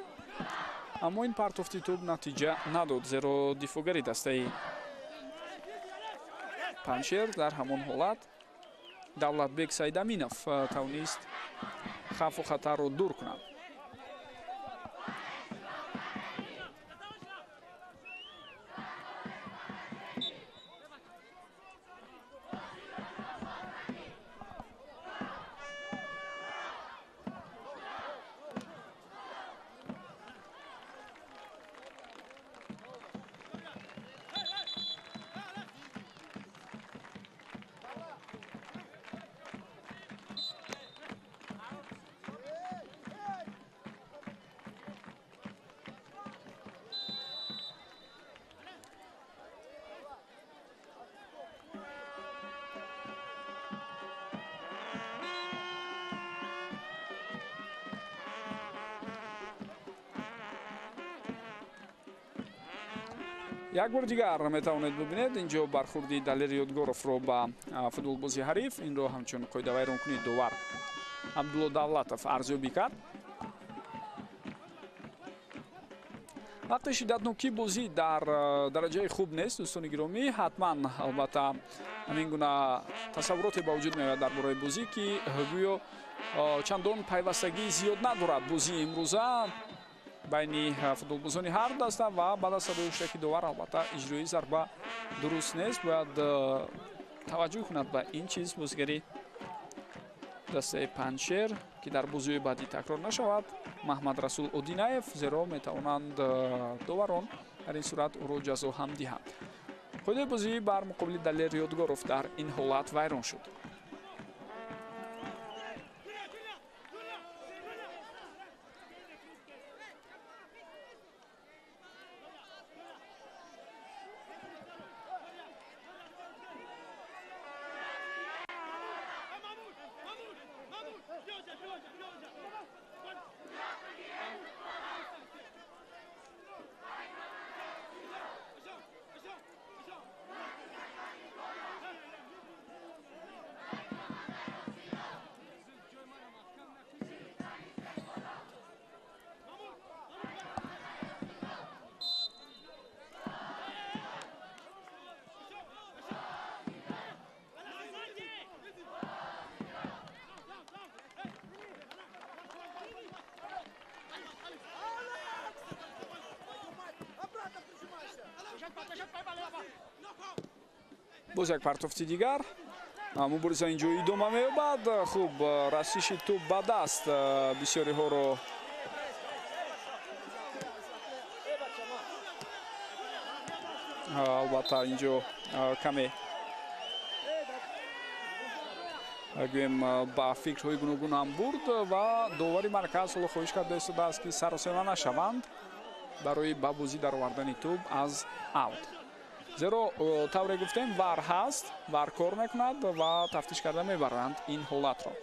аммо ин партофти тӯб натиҷа надод, зеро дифоъгари дастаи Панҷшер дар ҳамон ҳолат Давлатбек Сайдаминов тавонист хавфу хатарро дур кунад. Як бор дигар метавонед бибинед инҷо бархурди Далер Ёдгоровро ба футболбози ҳариф. Инро ҳамчун қоидавайронкунии довар Абдулло Давлатов арзёбӣ кард. Вақте шиддатнокии бозӣ дар дараҷаи хуб нест, дӯстони гиромӣ, ҳатман албатта ҳамин гуна тасаввуроте ба вуҷуд меояд дар бораи бозӣ, ки гӯё чандон пайвастагии зиёд надорад бозии имрӯза байни футболбозони ҳар даста ва баъд аз садои ҳуштаки довар албатта иҷрои зарба дуруст нест. Бояд таваҷҷӯҳ кунад ба ин чиз бозигари дастаи Панҷшер, ки дар бозиҳои баъдӣ такрор нашавад Маҳмад Расул Одинаев, зеро метавонанд доварон дар ин сурат ӯро ҷазо ҳам диҳанд. Қоидаи бозӣ бар муқобили Далер Ёдгоров дар ин ҳолат вайрон шуд. Боз як партофти дигар. Мубориза инҷо идома меёбад. Хуб, расиши тӯб ба даст бисёриҳоро албатта инҷо каме гӯем ба фикрҳои гуногун ҳам бурд ва довари марказ ҳоло хоҳиш карда истодааст, ки саросема нашаванд барои ба бозӣ даровардани тӯб аз аут. Зеро тавре гуфтем, вар ҳаст, вар кор мекунад ва тафтиш карда мебаранд ин ҳолатро.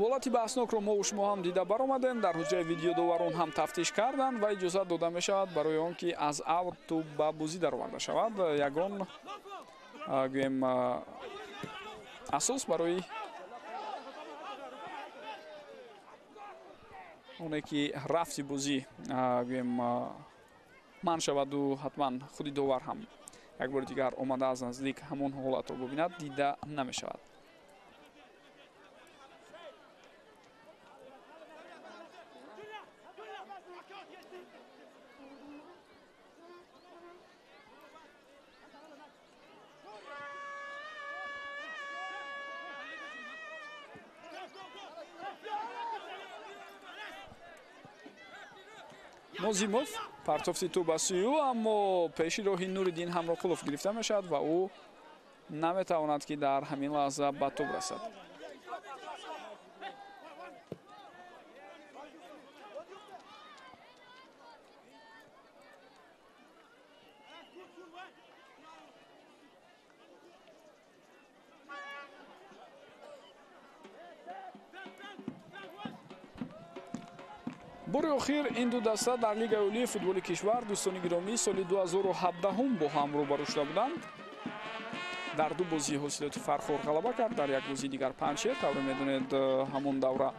Ҳолати баҳснокро мо шумо ҳам дида баромадем. Дар ҳуҷраи видеодоварон ҳам тафтиш карданд ва иҷозат дода мешавад барои он ки аз аут тӯб ба бозӣ дароварда шавад. Ягон гӯем асос барои оне ки рафти бозӣ гӯем манъ шаваду ҳатман худи довар ҳам як бори дигар омада аз наздик ҳамон ҳолатро бубинад, дида намешавад. Нозимов партофти тӯб ба сӯи ӯ, аммо пеши роҳи Нуриддин Ҳамроқулов гирифта мешавад ва ӯ наметавонад, ки дар ҳамин лаҳза ба тӯб расад. Бори охир ин ду даста дар Лигаи олии футболи кишвар, дӯстони гиромӣ, соли 2017 бо ҳам рӯбарӯ шуда буданд. Дар ду бозии Ҳосилоти Фархор ғалаба кард, дар як бозии дигар Панҷшер. Тавре медонед, ҳамон давра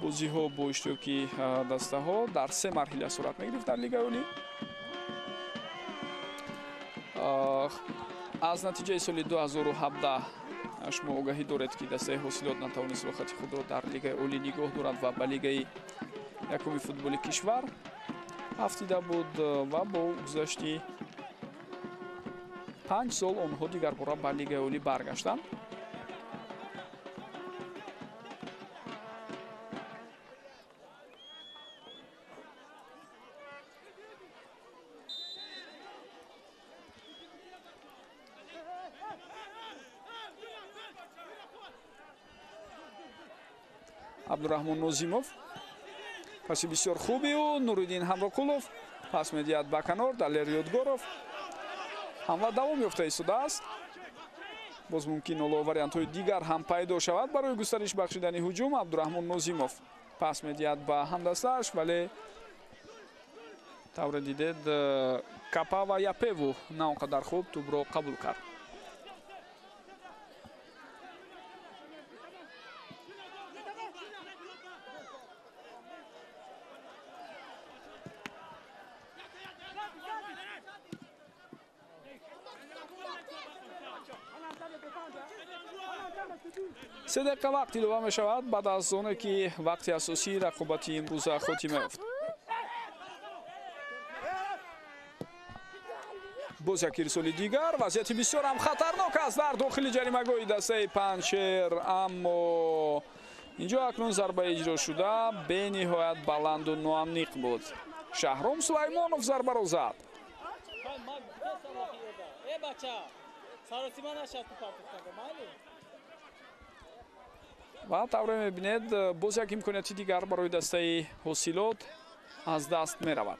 бозиҳо бо иштироки дастаҳо дар се марҳила сурат мегирифт дар Лигаи олӣ. Аз натиҷаи соли 2017 шумо огаҳӣ доред, ки дастаи Ҳосилот натавонист рӯхати худро дар Лигаи олӣ нигоҳ дорад ва ба Лигаи якуми футболи кишвар афтида буд ва бо гузашти 5 сол онҳо дигарбора ба Лигаи олӣ баргаштанд. Абдураҳмон Нозимов паси бисёр хуби ӯ, Нуриддин Ҳамроқулов пас медиҳад ба канор, Далер Ёдгоров. Ҳамла давом ёфта истодааст. Боз мумкин ҳоло вариантҳои дигар ҳам пайдо шавад барои густариш бахшидани ҳуҷум. Абдураҳмон Нозимов пас медиҳад ба ҳамдастааш, вале тавре дидед, Капава Япеву на он қадар хуб тӯбро қабул кард. Се дақиқа вақт илова мешавад баъд аз оне ки вақти асосии рақобати имрӯза хотима ёфт. Боз як ирсоли дигар, вазъияти бисёр ҳам хатарнок аст дар дохили ҷаримагоҳи дастаи Панҷшер, аммо инҷо акнун зарбаи иҷро шуда бениҳоят баланду ноамниқ буд. Шаҳром Сулаймонов зарбаро зад. Ва тавре мебинед, боз як имконияти дигар барои дастаи Ҳосилот аз даст меравад.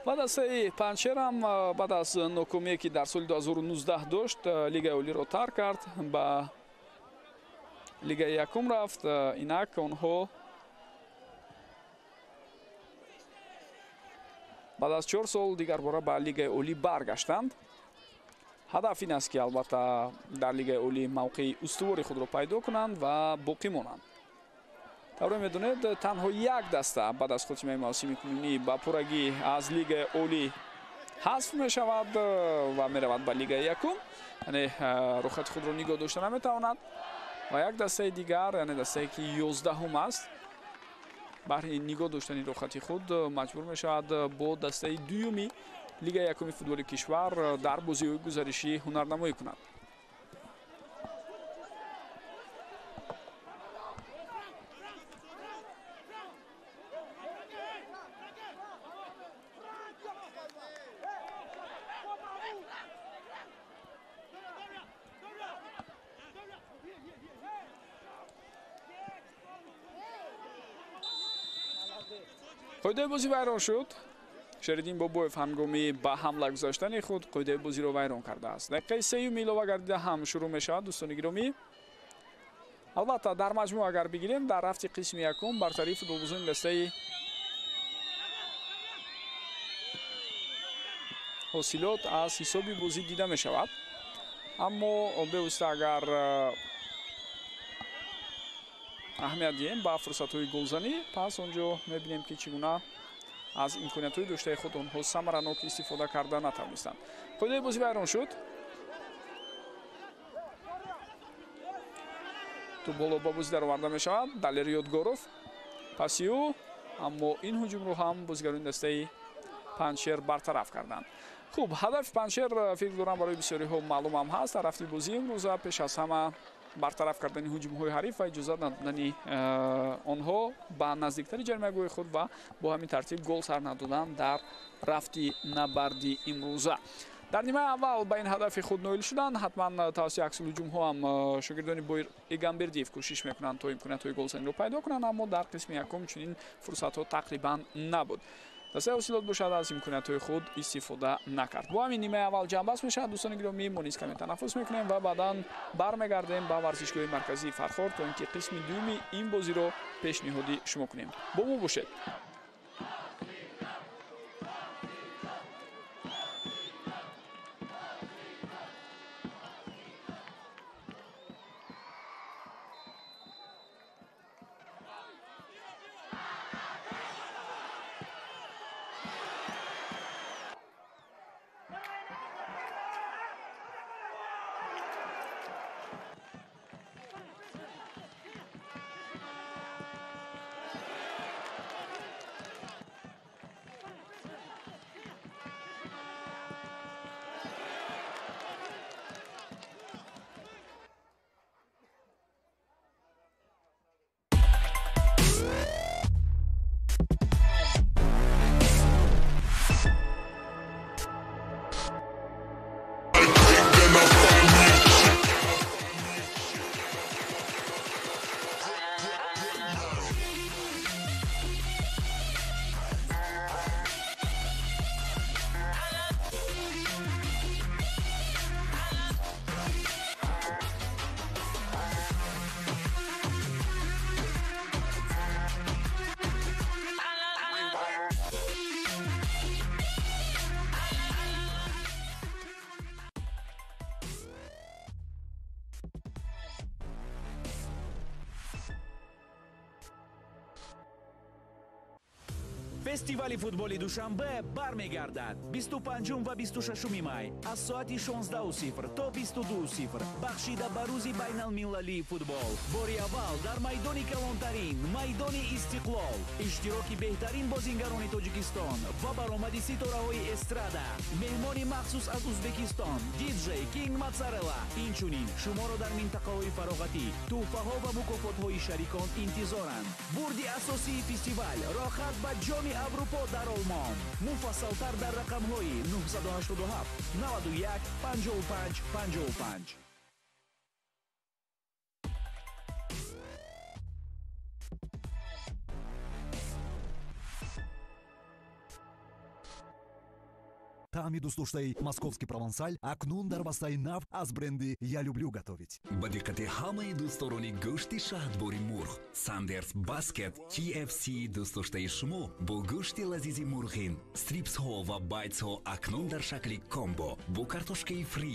Ва дастаи Панҷшер ҳам баъд аз нокомие, ки дар соли 2019 дошт, Лигаи олиро тарк кард, ба Лигаи якум рафт. Инак онҳо баъд аз 4 сол дигарбора ба Лигаи олӣ баргаштанд. Ҳадаф ин аст, ки албатта дар Лигаи олӣ мавқеи устувори худро пайдо кунанд ва боқӣ монанд. Тавре медонед, танҳо як даста баъд аз хотимаи мавсими кунунӣ ба пуррагӣ аз Лигаи олӣ ҳазф мешавад ва меравад ба Лигаи якум, яъне рӯхати худро нигоҳ дошта наметавонад. Ва як дастаи дигар, яъне дастае ки 11-ум аст, баҳри нигоҳ доштани рӯхати худ маҷбур мешавад бо дастаи дуюми Лигаи якуми футболи кишвар дар бозиҳои гузаришӣ ҳунарнамоӣ кунад. Қоидаи бозӣ вайрон шуд. Шериддин Бобоев ҳангоми ба ҳамла гузаштани худ қоидаи бозиро вайрон кардааст. Дақиқаи сеюми илова гардида ҳам шурӯъ мешавад, дӯстони гиромӣ. Албатта, дар маҷмӯъ агар бигирем, дар рафти қисми якум бартарии футболбозони дастаи Ҳосилот аз ҳисоби бозӣ дида мешавад. Аммо бевосита агар аҳамият диҳем ба фурсатҳои голзанӣ, пас он ҷо мебинем, ки чӣ гуна аз имкониятҳои доштаи худ онҳо самаранок истифода карда натавонистанд. Қоидаи бозӣ вайрон шуд. Тӯб боло ба бозӣ дароварда мешавад. Далер Ёдгоров паси ӯ, аммо ин ҳуҷумро ҳам бозигарони дастаи Панҷшер бартараф карданд. Хуб, ҳадафи Панҷшер фикр дорам барои бисёриҳо маълумам ҳаст. Дар рафти бозии имрӯза пеш аз ҳама бартараф кардани ҳуҷумҳои ҳариф ва иҷозат надодани онҳо ба наздиктари ҷаримагоҳи худ ва бо ҳамин тартиб гол сар надодан дар рафти набарди имрӯза. Дар нимаи аввал ба ин ҳадафи худ ноил шуданд. Ҳатман тавассути аксулҳуҷумҳо ҳам шогирдони Боир Эгамбердиев кӯшиш мекунанд то имкониятҳои голзаниро пайдо кунанд, аммо дар қисми якум чунин фурсатҳо тақрибан набуд. Дастаи Ҳосилот бошад аз имкониятҳои худ истифода накард. Бо ҳамин нимаи аввал ҷамъбаст мешавад. Дӯстони гиромӣ, мо низ каме танаффус мекунем ва баъдан бармегардем ба варзишгоҳи марказии Фархор, то ин ки қисми дуюми ин бозиро пешниҳоди шумо кунем. Бо мо бошед. Фестивали футболи Душанбе бармегардад 25 ва 26 май аз соати 16:00 то 22:00 бахшида ба рӯзи байналмилалии футбол. Бори аввал дар майдони калонтарин, майдони Истиқлол, иштироки беҳтарин бозингарони Тоҷикистон ва баромади ситораҳои эстрада, меҳмони махсус аз Узбекистон, диджей Кинг Моцарелла. Инчунин шуморо дар минтақаҳои фароғатӣ, тӯҳфаҳо ва мукофотҳои шарикон интизоранд. Бурди асосии фестивал роҳат ба ҷоми Аврупо дар Олмон. Муфассалтар дар рақамҳои 987 91 55 55. Таъми дӯстдоштаи московский провансаль акнун дар бастаи нав аз бренди «Я люблю готовить». Ба диққати ҳамаи дӯстдорони гӯшти шаҳдбори мурғ, Сандерс Баскет KFC дӯстдоштаи шумо бо гӯшти лазизи мурғин, стрипсҳо ва байтсҳо акнун дар шакли комбо бо картошкаи фри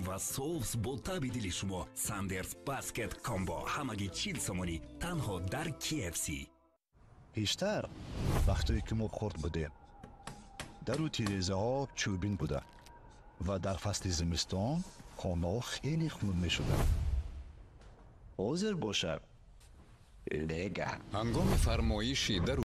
ва соус бо таби дили шумо. Сандерс Баскет Комбо ҳамагӣ 40 сомонӣ танҳо дар KFC. Пештар вақтое ки мо хурд будем, дару тирезаҳо чӯбин буда ва дар фасли зимистон хонаҳо хеле хунук мешуданд. Ҳозир бошад лега. Ҳангоми фармоиши дару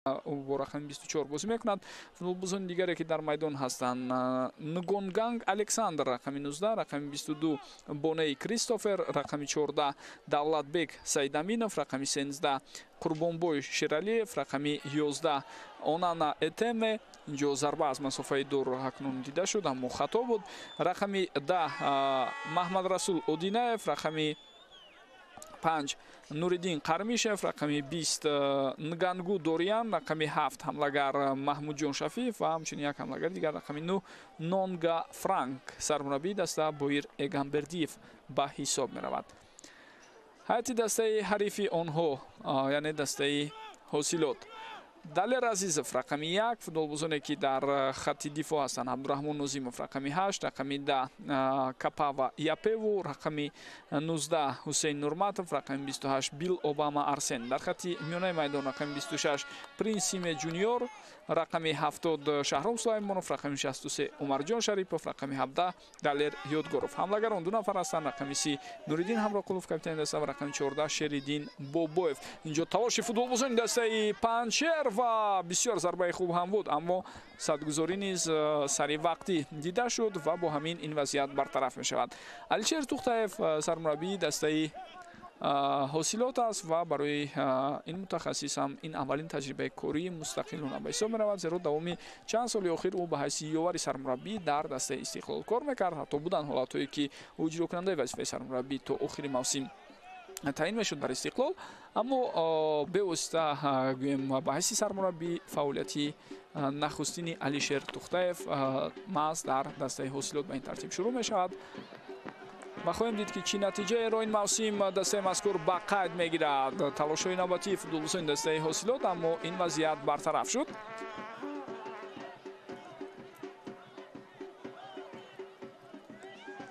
Бо рақами 24 бозӣ мекунад. Футболбозони дигаре, ки дар майдон ҳастанд: Нгонганг Александр, рақами 19, рақами 22 Боней Кристофер, рақами 14 Давлатбек Саидаминов, рақами 13 Қурбонбой Шералиев, рақами 11 Онана Этеме. Инҷо зарба аз масофаи дур акнун дида шуд, аммо хато буд. Рақами 10 Маҳмадрасул Одинаев, рақами 5 Нуриддин Қармишев, рақами 20 Нгангу Дориан, рақами 7 ҳамлагар Маҳмудҷон Шафиев ва ҳамчунин як ҳамлагари дигар, рақами 9 Нонга Франк. Сармураббии даста Боир Эгамбердиев ба ҳисоб меравад. Ҳайати дастаи ҳарифи онҳо, яъне дастаи Ҳосилот: Далер Азизов, рақами 1, футболбозоне, ки дар хатти дифоъ ҳастанд: Абдураҳмон Нозимов, рақами 8, рақами 10 Капава Япеву, рақами 19 Ҳусейн Нурматов, рақами 28 Бил Обама Арсен. Дар хатти миёнаи майдон рақами 26 Принсиме Ҷуниор, рақами 70 Шаҳром Сулаймонов, рақами 63 Умарҷон Шарипов, рақами 17 Далер Ёдгоров. Ҳамлагарон ду нафар ҳастанд: рақами 30 Нуриддин Ҳамроқулов, капитани даста, ва рақами 14 Шериддин Бобоев. Инҷо талоши футболбозони дастаи Панҷшер ва бисёр зарбаи хуб ҳам буд, аммо садгузорӣ низ сари вақтӣ дида шуд ва бо ҳамин ин вазъият бартараф мешавад. Алишер Тухтаев сармураббии дастаи Ҳосилот аст ва барои ин мутахассис ҳам ин аввалин таҷрибаи кории мустақилона ба ҳисоб меравад, зеро давоми чанд соли охир ӯ ба ҳайси ёвари сармураббӣ дар дастаи Истиқлол кор мекард. Ҳатто буданд ҳолатҳое, ки ӯ иҷрокунандаи вазифаи сармураббӣ то охири мавсим таъин мешуд дар Истиқлол, аммо бевосита гӯем ба ҳайси сармураббӣ фаъолияти нахустини Алишер Тухтаев маҳз дар дастаи Ҳосилот ба ин тартиб шурӯъ мешавад ва хоҳем дид, ки чӣ натиҷаеро ин мавсим дастаи мазкур ба қайд мегирад. Талошҳои навбатии футболбозони дастаи Ҳосилот, аммо ин вазъият бартараф шуд.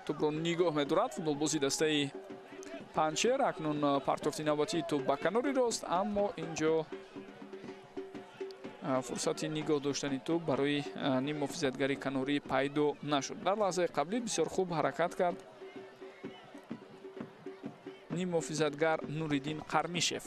Тӯбро нигоҳ медорад футболбози дастаи Панҷшер. Акнун партофти навбатии тӯб ба канори рост, аммо инҷо фурсати нигоҳ доштани тӯб барои ниммуҳофизатгари канорӣ пайдо нашуд. Дар лаҳзаи қаблӣ бисёр хуб ҳаракат кард ниммуҳофизатгар Нуриддин Қармишев.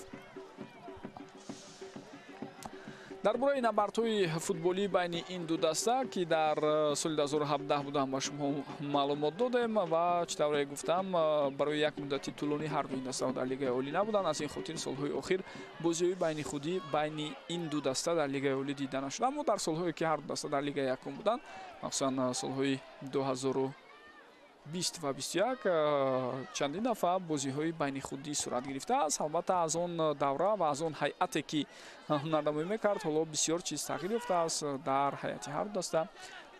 Дар бораи набардҳои футболӣ байни ин ду даста, ки дар соли 2017 буданд, ба шумо маълумот додем ва чӣ тавре гуфтам, барои як муддати тӯлонӣ ҳар ду ин дастаҳо дар Лигаи Олӣ набуданд. Аз ин хотир солҳои охир бозиҳои байни худӣ байни ин ду даста дар Лигаи Олӣ дида нашуд. Аммо дар солҳое, ки ҳар ду даста дар Лигаи якум буданд, махсусан солҳои 2020 ва 21, чандин дафъа бозиҳои байни худӣ сурат гирифтааст. Албатта, аз он давра ва аз он ҳайате, ки ҳунарнамоӣ мекард, ҳоло бисёр чиз тағйир ёфтааст дар ҳайати ҳар ду даста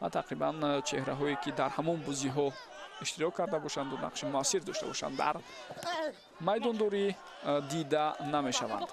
ва тақрибан чеҳраҳое, ки дар ҳамон бозиҳо иштирок карда бошанду нақши муассир дошта бошанд, дар майдондорӣ дида намешаванд.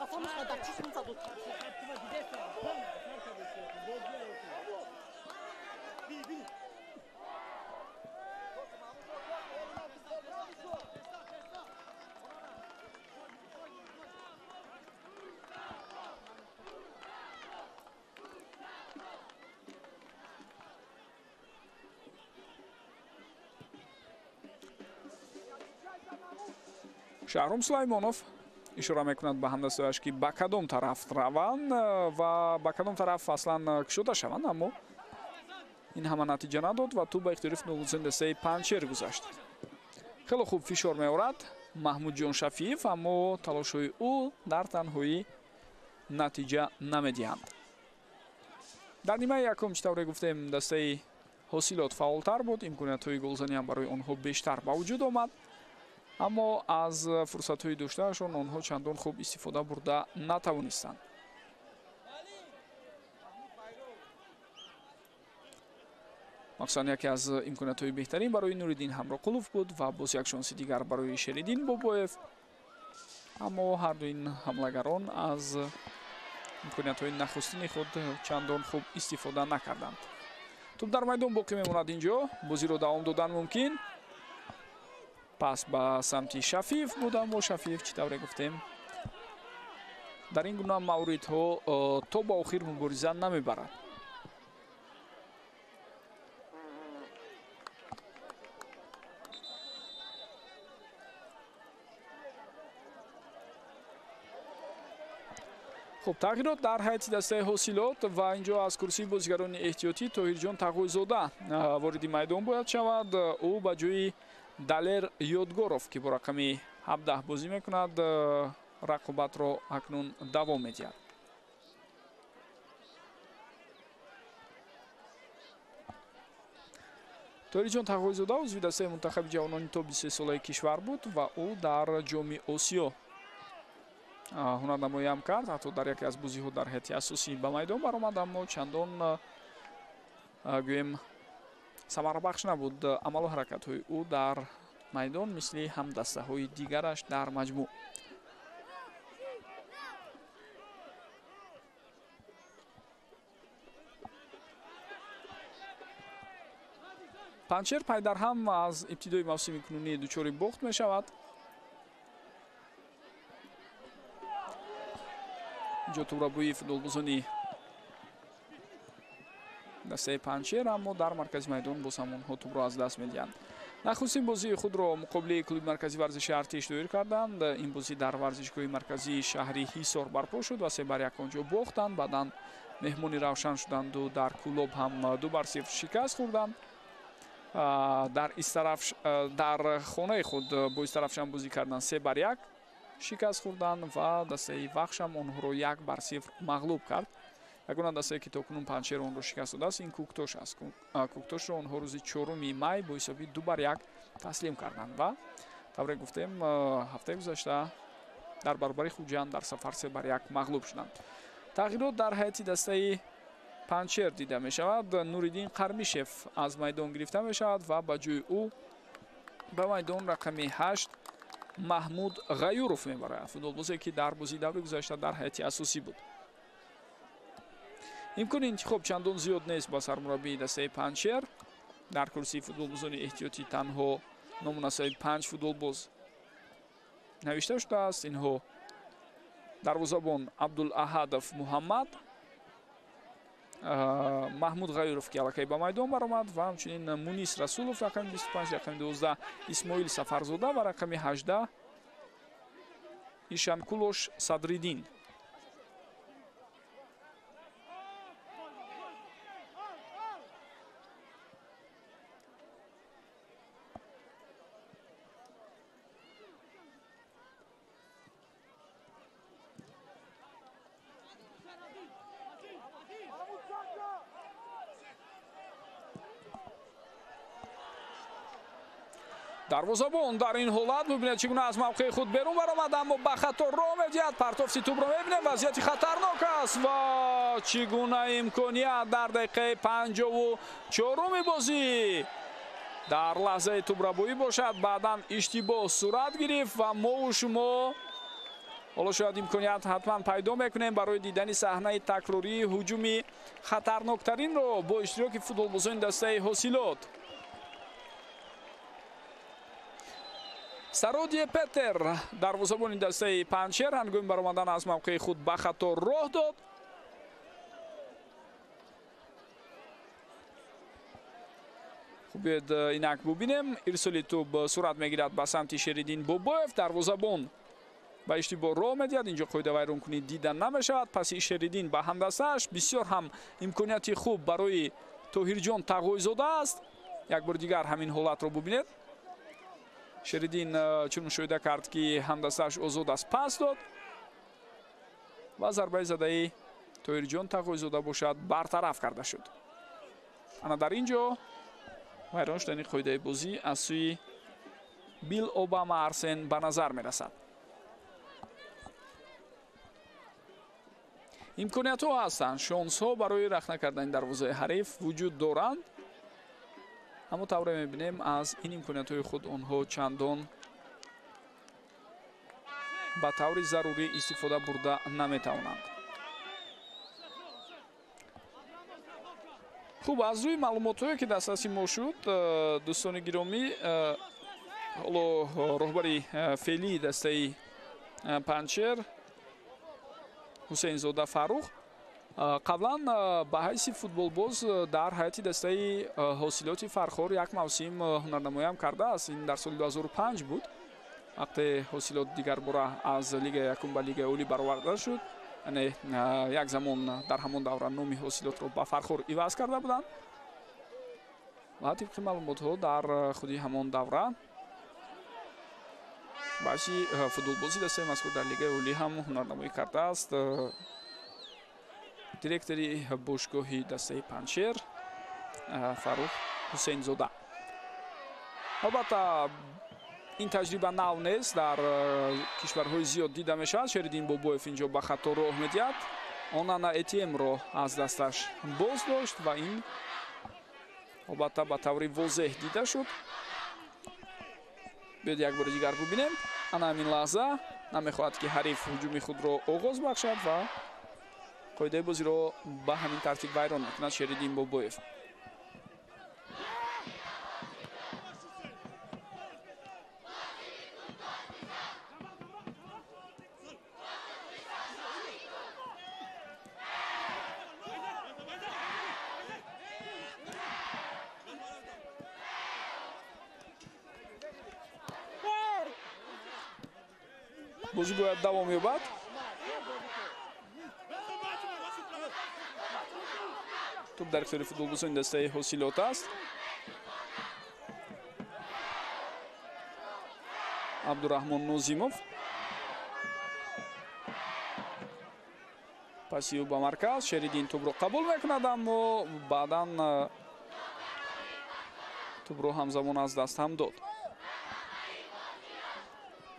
Шаҳром Сулаймонов ишора мекунад ба ҳамдастааш, ки ба кадом тараф раванд ва ба кадом тараф аслан кушода шаванд, аммо ин ҳама натиҷа надод ва тӯб ба ихтиёри футболбозони дастаи Панҷшер гузашт. Хеле хуб фишор меорад Маҳмудҷон Шафиев, аммо талошҳои ӯ дар танҳоӣ натиҷа намедиҳанд. Дар нимаи якум, чӣ тавре гуфтем, дастаи Ҳосилот фаъолтар буд, имкониятҳои голзанӣ ҳам барои онҳо бештар ба вуҷуд омад, аммо аз фурсатҳои доштаашон онҳо чандон хуб истифода бурда натавонистанд. Махсусан яке аз имкониятҳои беҳтарин барои Нуриддин Ҳамроқулов буд ва боз як шонси дигар барои Шериддин Бобоев, аммо ҳар ду ин ҳамлагарон аз имкониятҳои нахустини худ чандон хуб истифода накарданд. Тӯб дар майдон боқӣ мемонад. Инҷо бозиро давом додан мумкин. Пас ба самти Шафиев буд, аммо Шафиев, чӣ тавре гуфтем, дар ин гуна мавридҳо то ба охир мубориза намебарад. Хуб, тағйирот дар ҳайати дастаи Ҳосилот ва инҷо аз курсии бозигарони эҳтиётӣ Тоҳирҷон Тағойзода вориди майдон бояд шавад. Ӯ ба ҷои Далер Ёдгоров, ки бо рақами 17 бозӣ мекунад, рақобатро акнун давом медиҳад. Тоҳирҷон Тағойзода узви дастаи мунтахаби ҷавонони то 23 солаи кишвар буд ва ӯ дар Ҷоми Осиё ҳунарнамоиам кард. Ҳатто дар яке аз бозиҳо дар ҳайати асосӣ ба майдон баромад, аммо чандон гӯем самарабахш набуд амалу ҳаракатҳои ӯ дар майдон мисли ҳамдастаҳои дигараш дар маҷмӯъ. Панҷшер пайдарҳам аз ибтидои мавсими кунунӣ дучори бохт мешавад. Инҷо тӯбрабӯи футболбозони дастаи Панҷшер, аммо дар маркази майдон боз ҳам онҳо тӯбро аз даст медиҳанд. Нахустин бозии худро муқобили клуби марказии варзиши Артиш доир карданд. Ин бозӣ дар варзишгоҳи марказии шаҳри Ҳисор барпо шуд ва 3-1 онҷо бохтанд. Баъдан меҳмони Равшан шуданду дар Кӯлоб ҳам 2-0 шикаст хӯрданд. Дар хонаи худ бо Истарафшан бозӣ карданд, 3-1 шикаст хӯрданд ва дастаи Вахшам онҳоро 1-0 мағлуб кард. Ягона дастае ки то кунун Панҷшер онро шикаст додааст, ин Кӯктош аст. Кӯктошро онҳо рӯзи 4 май бо ҳисоби 2-1 таслим карданд ва тавре гуфтем, ҳафтаи гузашта дар баробари Хуҷанд дар сафар 3-1 мағлуб шуданд. Тағйирот дар ҳайати дастаи Панҷшер дида мешавад. Нуриддин Қармишев аз майдон гирифта мешавад ва ба ҷои ӯ ба майдон рақами 8 Маҳмуд Ғаюров мебарад, футболбозе ки дар бозии даври гузашта дар ҳайати асосӣ буд. Имкони интихоб чандон зиёд нест ба сармураббии дастаи Панҷшер. Дар курсии футболбозони эҳтиётӣ танҳо номунасаби 5 футболбоз навишта шудааст. Инҳо дарвозабон Абдулаҳадов Муҳаммад, Маҳмуд Ғаюров, ки аллакай ба майдон баромад, ва ҳамчунин Мунис Расулов рақами 25, рақами 12 Исмоил Сафарзода ва рақами 18 Ишанкулош Садриддин. Дарвозабон дар ин ҳолат мебинад, чӣ гуна аз мавқеи худ берун баромад, аммо ба хато роҳ медиҳад. Партофти тӯбро мебинем, вазъияти хатарнок аст ва чӣ гуна имконият дар дақиқаи 54-уми бозӣ дар лаҳзаи тӯбрабоӣ бошад. Баъдан иштибоҳ сурат гирифт ва мову шумо ҳоло шояд имконият ҳатман пайдо мекунем барои дидани саҳнаи такрории ҳуҷуми хатарноктаринро бо иштироки футболбозони дастаи Ҳосилот. Сародие Петер, дарвозабони дастаи Панҷшер, ҳангоми баромадан аз мавқеи худ ба хато роҳ дод. Хуб, биёед инак бубинем. Ирсоли тӯб сурат мегирад ба самти Шериддин Бобоев. Дарвозабон ба иштибоҳ роҳ медиҳад. Инҷо қоидавайронкунӣ дида намешавад. Паси Шериддин ба ҳамдастааш бисёр ҳам имконияти хуб барои Тоҳирҷон Тағойзода аст. Як бори дигар ҳамин ҳолатро бубинед. Шериддин чун мушоҳида кард, ки ҳамдастааш озод аст, пас дод ва зарбаи задаи Тоҳирҷон Тағойзода бошад бартараф карда шуд. Ана дар ин ҷо вайрон шудани қоидаи бозӣ аз сӯи Бил Обама Арсен ба назар мерасад. Имкониятҳо ҳастанд, шонсҳо барои рахна кардани дарвозаи ҳариф вуҷуд доранд, аммо тавре мебинем аз ин имкониятҳои худ онҳо чандон ба таври зарурӣ истифода бурда наметавонанд. Хуб, аз рӯи маълумотҳое ки дастраси мо шуд, дӯстони гиромӣ, ҳоло роҳбари феълии дастаи Панҷшер Ҳусейнзода Фаррух қаблан ба ҳайси футболбоз дар ҳайати дастаи Ҳосилоти Фархор як мавсим ҳунарнамоиам кардааст. Ин дар соли 2005 буд, вақте Ҳосилот дигарбора аз лигаи якум ба лигаи олӣ бароварда шуд. Яъне як замон дар ҳамон давра номи ҳосилотро ба Фархор иваз карда буданд ва тибқи маълумотҳо дар худи ҳамон давра баъзи футболбози дастаи мазкур дар Лигаи Олӣ ҳам ҳунарнамоӣ кардааст. Директори бошгоҳи дастаи Панҷшер Фаррух Ҳусейнзода. Албатта, ин таҷриба нав нест, дар кишварҳои зиёд дида мешавад. Шериддин Бобоев инҷо ба хато роҳ медиҳад. Онана Этиемро аз дасташ боз дошт ва ин албатта ба таври возеҳ дида шуд. Биёед як бори дигар бубинем. Ана ҳамин лаҳза намехоҳад, ки ҳариф ҳуҷуми худро оғоз бахшад ва қоидаи бозиро ба ҳамин тартиб вайрон мекунад Шериддин Бобоев. Бозӣ бояд давом ёбад. Туп дар ихтиёри футболбозони дастаи ҳосилот аст. Абдураҳмон Нозимов паси ӯ ба марказ. Шериддин тупро қабул мекунад, аммо баъдан тупро ҳамзамон аз даст ҳам дод.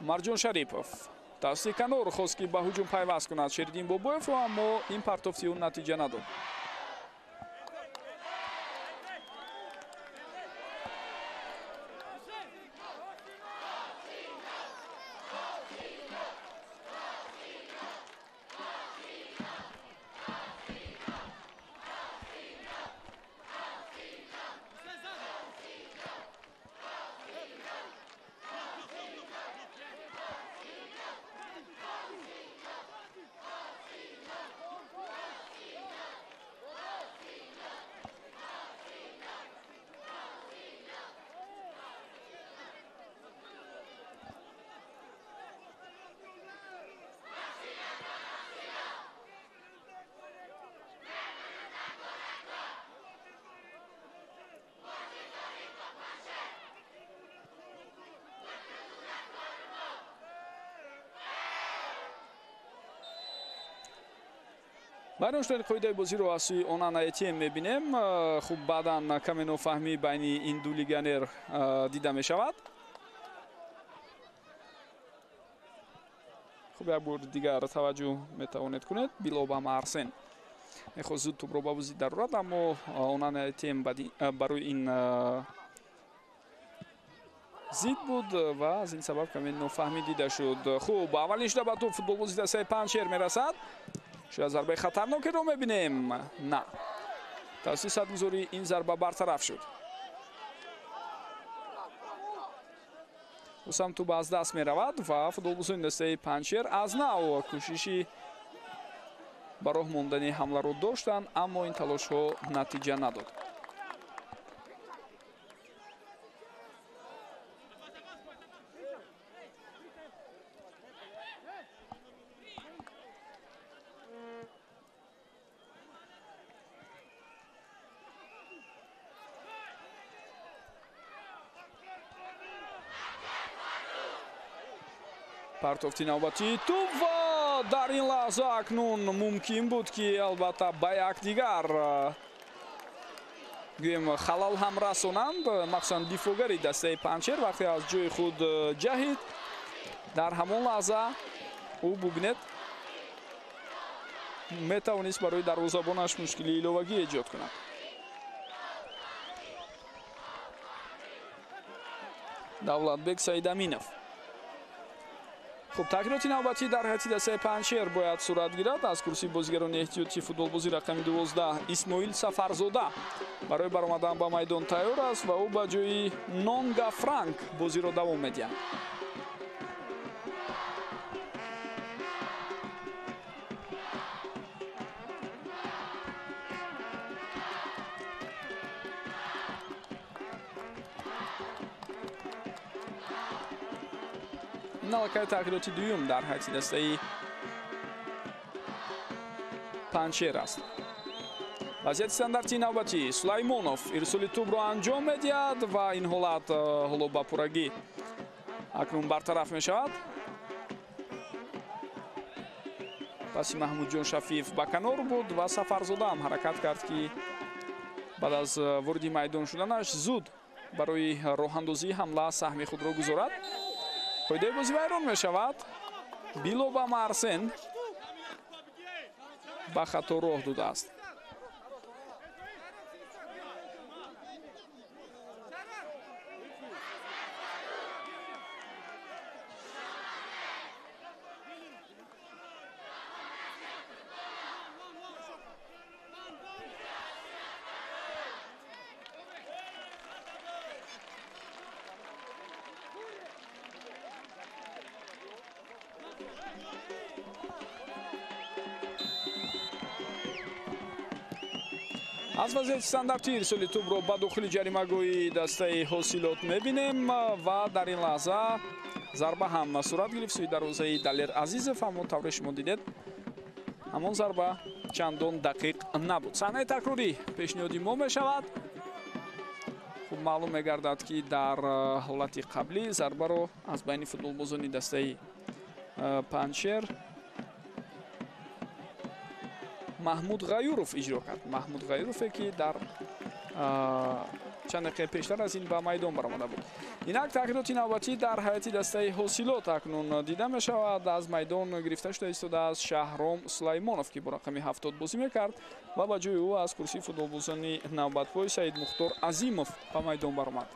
Марҷон Шарипов тавассути канор хост, ки ба ҳуҷум пайваст кунад Шериддин Бобоевро, аммо ин партофти ӯ натиҷа надод. Вайрон шудани қоидаи бозиро аз сӯи Онана Этием мебинем. Хуб, баъдан каме нофаҳмӣ байни ин ду легионер дида мешавад. Хуб, як бор дигар таваҷҷӯҳ метавонед кунед. Билобама Арсен мехост зуд тӯбро ба бозӣ дарорад, аммо Онана Этием барои ин зид буд ва аз ин сабаб каме нофаҳмӣ дида шуд. Хуб, аввалин шуда ба тӯб футболбози дастаи Панҷшер мерасад. Шояд зарбаи хатарнокеро мебинем. На, тавассути садгузорӣ ин зарба бартараф шуд. Ӯсам тӯб аз даст меравад ва футболбозони дастаи Панҷшер аз нав кӯшиши ба роҳ мондани ҳамларо доштанд, аммо ин талошҳо натиҷа надод. Партофти навбатии тӯб ва дар ин лаҳза акнун мумкин буд, ки албатта ба якдигар гӯем халал ҳам расонанд. Махсусан дифоъгари дастаи Панҷшер вақте аз ҷои худ ҷаҳид, дар ҳамон лаҳза ӯ бубинед метавонист барои дарвозабонаш мушкили иловагӣ эҷод кунад. Давлатбек Саидаминов. Хуб, тағйироти навбатӣ дар ҳайати дастаи Панҷшер бояд сурат гирад. Аз курсии бозигарони эҳтиётии футболбозӣ рақами 12 Исмоил Сафарзода барои баромадан ба майдон тайёр аст ва ӯ ба ҷои Нонга Франк бозиро давом медиҳад. Ин аллакай тағйироти дуюм дар ҳайати дастаи Панҷшер аст. Вазъияти стандартии навбатӣ. Сулаймонов ирсоли тӯбро анҷом медиҳад ва ин ҳолат ҳоло ба пуррагӣ акнун бартараф мешавад. Паси Маҳмудҷон Шафиев ба канор буд ва Сафарзода ҳам ҳаракат кард, ки баъд аз вориди майдон шуданаш зуд барои роҳандозии ҳамла саҳми худро гузорад. Қоидаи бозӣ вайрон мешавад. Билоба Марсен ба хато роҳ додааст. Аз вазъияти стандартӣ ирсоли тӯбро ба дохили ҷаримагоҳи дастаи Ҳосилот мебинем ва дар ин лаҳза зарба ҳам сурат гирифт сӯи дарвозаи Далер Азизов, аммо тавре шумо дидед, ҳамон зарба чандон дақиқ набуд. Саҳнаи такрорӣ пешниҳоди мо мешавад. Хуб маълум мегардад, ки дар ҳолати қаблӣ зарбаро аз байни футболбозони дастаи Панҷшер Маҳмуд Ғаюров иҷро кард. Маҳмуд Ғаюрове, ки дар чанд дақиқа пештар аз ин ба майдон баромада буд. Инак тағйироти навбатӣ дар ҳайати дастаи Ҳосилот акнун дида мешавад. Аз майдон гирифта шуда истодааст Шаҳром Сулаймонов, ки бо рақами 70 бозӣ мекард ва ба ҷои ӯ аз курсии футболбозони навбатпой Саидмухтор Азимов ба майдон баромад.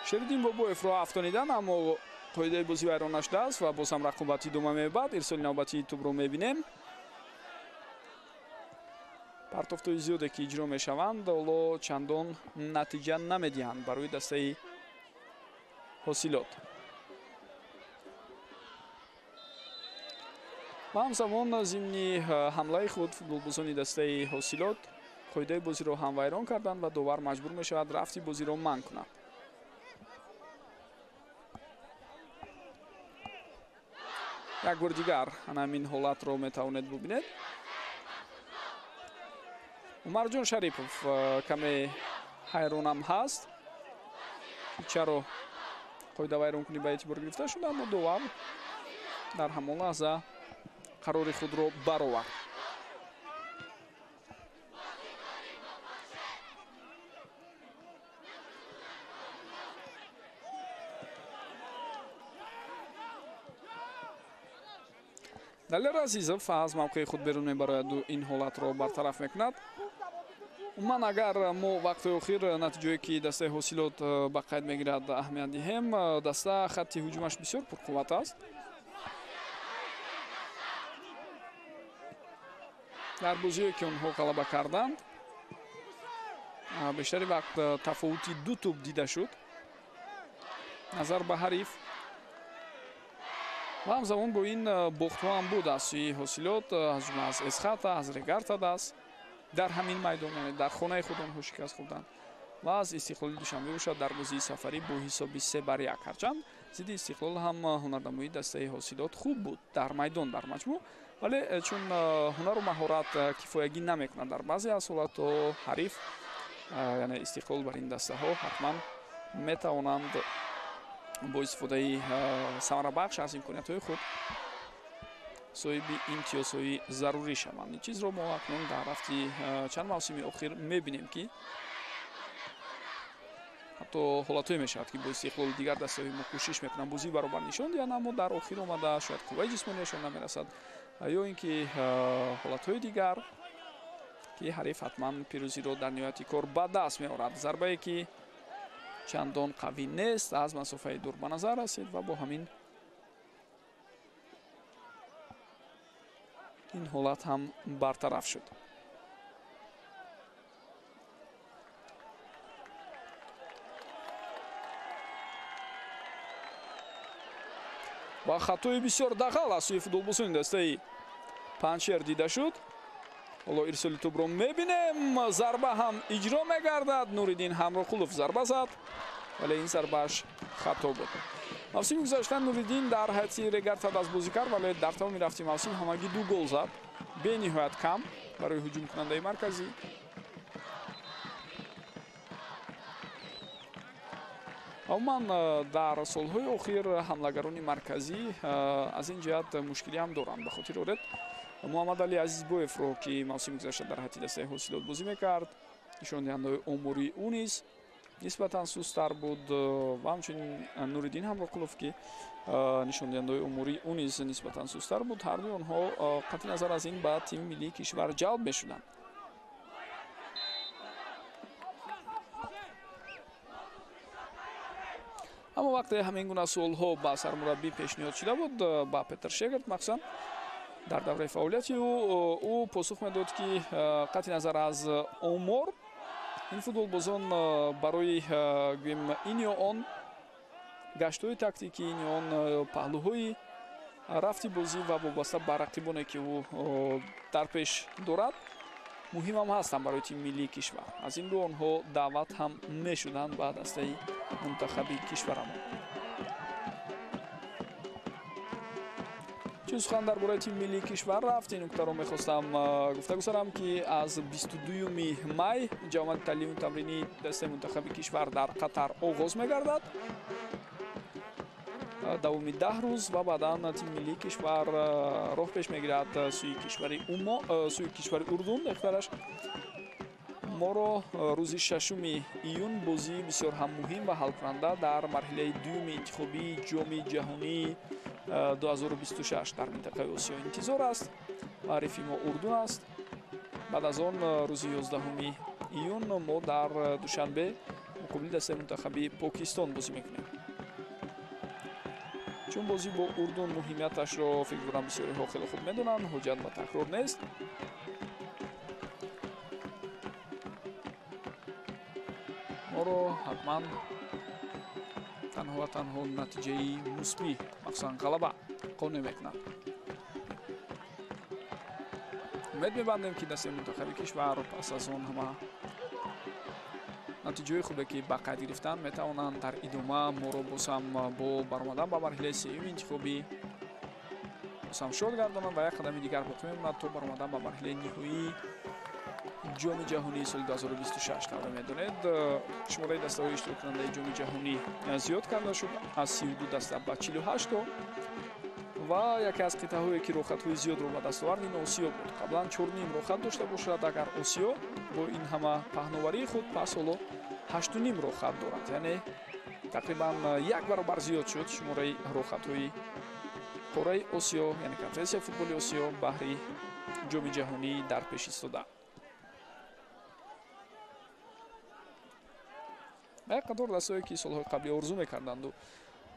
Шериддин Бобоевро афтонидан, аммо қоидаи бозӣ вайрон нашудааст ва боз ҳам рақобат идома меёбад. Ирсоли навбатии тӯбро мебинем. Партофтҳои зиёде, ки иҷро мешаванд, ҳоло чандон натиҷа намедиҳанд барои дастаи Ҳосилот. Ва ҳамзамон зимни ҳамлаи худ футболбозони дастаи Ҳосилот қоидаи бозиро ҳам вайрон карданд ва довар маҷбур мешавад рафти бозиро манъ кунад. Як бор дигар ана ҳамин ҳолатро метавонед бубинед. Умарҷон Шарипов каме ҳайронам ҳаст, ки чаро қоидавайронкунӣ ба эътибор гирифта шуд, аммо довар дар ҳамон лаҳза қарори худро баровард. Далер Азизов аз мавқеи худ берун мебарояду ин ҳолатро бартараф мекунад. Умуман, агар мо вақтҳои охир натиҷое, ки дастаи Ҳосилот ба қайд мегирад, аҳамият диҳем, даста хатти ҳуҷумаш бисёр пурқувват аст. Дар бозиҳое, ки онҳо ғалаба карданд, бештари вақт тафовути ду тӯб дида шуд назар ба ҳариф. Ва ҳамзамон бо ин бохтҳо ҳам буд аз сӯи Ҳосилот, аз ҷумла аз Эсхата, аз Регартадас дар ҳамин майдон, яъне дар хонаи худ онҳо шикаст хӯрданд ва аз Истиқлоли Душанбе бошад дар бозии сафарӣ бо ҳисоби 3-1. Ҳарчанд зидди Истиқлол ҳам ҳунарнамоии дастаи Ҳосилот хуб буд дар майдон дар маҷмӯъ, вале чун ҳунару маҳорат кифоягӣ намекунад дар баъзе аз ҳолатҳо ҳариф, яъне Истиқлол бар ин дастаҳо ҳатман метавонанд бо истифодаи самарабахш аз имкониятҳои худ соҳиби имтиёзҳои зарурӣ шаванд. Ин чизро мо акнун дар рафти чанд мавсими охир мебинем, ки ҳатто ҳолатҳое мешавад, ки бо Истиқлоли дигар дастаҳои мо кӯшиш мекунанд бозии баробар нишон диҳанд, аммо дар охир омада шояд қувваи ҷисмонияшон намерасад ё ин ки ҳолатҳои дигар ки ҳариф ҳатман пирӯзиро дар ниҳояти кор ба даст меорад. Зарбае ки чандон қавӣ нест, аз масофаи дур ба назар расид ва бо ҳамин ин ҳолат ҳам бартараф шуд. Ва хатои бисёр дағал аз сӯи футболбозони дастаи Панҷшер дида шуд. Ҳоло ирсоли тӯбро мебинем, зарба ҳам иҷро мегардад. Нуриддин Ҳамроқулов зарба зад, вале ин зарбааш хато буд. Мавсими гузашта Нуриддин дар ҳайати регартад аз бозӣ кард, вале дар тамоми рафти мавсим ҳамагӣ 2 гол зад, бениҳоят кам барои ҳуҷумкунандаи марказӣ. Умуман дар солҳои охир ҳамлагарони марказӣ аз ин ҷиҳат мушкилӣ ҳам доранд. Ба хотир оред Муҳаммадалӣ Азизбоевро, ки мавсими гузашта дар ҳайати дастаи Ҳосилот бозӣ мекард, нишондиҳандаҳои омории ӯ низ нисбатан сусттар буд ва ҳамчунин Нуриддин Ҳамроқулов, ки нишондиҳандаҳои омории ӯ низ нисбатан сусттар буд. Ҳардуи онҳо қатъи назар аз ин ба тими миллии кишвар ҷалб мешуданд. Аммо вақте ҳамин гуна суолҳо ба сармураббӣ пешниҳод шуда буд, ба Петер Шегард махсусан дар давраи фаъолияти ӯ посух медод, ки қатъи назар аз омор ин футболбозон барои гӯем ин ё он гаштҳои тактикӣ, ин ё он паҳлӯҳои рафти бозӣ ва вобаста ба рақибоне, ки ӯ дар пеш дорад, муҳимам ҳастанд барои тими миллии кишвар. Аз ин рӯ онҳо даъват ҳам мешуданд ба дастаи мунтахаби кишварамон. Чун сухан дар бораи тими миллии кишвар рафт, ин нуктаро мехостам гуфта гузарам, ки аз 22 май ҷамоати таълиму тамринии дастаи мунтахаби кишвар дар Қатар оғоз мегардад. Давоми 10 рӯз ва баъдан тими миллии кишвар роҳ пеш мегирад сӯи кишвари сӯи кишвари Урдун. Дақиқтараш моро рӯзи 6 июн бозии бисёр ҳам муҳим ва ҳалкунанда дар марҳилаи дуюми интихобии ҷоми ҷаҳонии 2026 дар минтақаи Осиё интизор аст. Ҳарифи мо Урдун аст. Баъд аз он рӯзи 11 июн мо дар Душанбе муқобили дастаи мунтахаби Покистон бозӣ мекунем. Чун бозӣ бо Урдун муҳимияташро фикр дорам бисёриҳо хеле хуб медонанд, ҳуҷҷат ба такрор нест. Моро ҳатман танҳо ва танҳо натиҷаи мусбӣ, махсусан ғалаба, қонеъ мекунад. Умед мебандем, ки дастаи мунтахаби кишвар пас аз он ҳама натиҷаҳои хубе, ки ба қайд гирифтанд, метавонанд дар идома моро боз ҳам бо баромадан ба марҳилаи сеюми интихобӣ боз ҳам шод гардонанд ва як қадами дигар боқӣ мемонад то баромадан ба марҳилаи ниҳоии ҷоми ҷаҳонии соли 2026. Тавре медонед, шумораи дастаҳои иштироккунандаи ҷоми ҷаҳонӣ зиёд карда шуд аз 32 даста ба 48 то ва яке аз қитъаҳое, ки роҳхатҳои зиёдро ба даст овард, ин Осиё буд. Қаблан 4,5 роҳхат дошта бошад, агар Осиё бо ин ҳама паҳноварии худ пас ҳоло 8,5 роҳхат дорад, яъне тақрибан як баробар зиёд шуд шумораи роҳхатҳои қораи Осиё, яъне конференсияи футболи Осиё баҳри ҷоми ҷаҳонӣ дар пеш истода. Ба як қатор дастаҳое, ки солҳои қаблӣ орзу мекарданду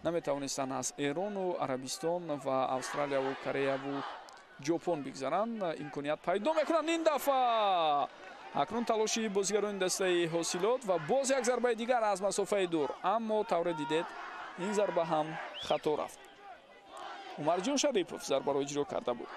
наметавонистанд аз Эрону Арабистон ва Австралияву Кореяву Ҷопон бигзаранд, имконият пайдо мекунанд. Ин дафъа акнун талоши бозигарони дастаи Ҳосилот ва боз як зарбаи дигар аз масофаи дур, аммо тавре дидед ин зарба ҳам хато рафт. Умарҷон Шарипов зарбаро иҷро карда буд.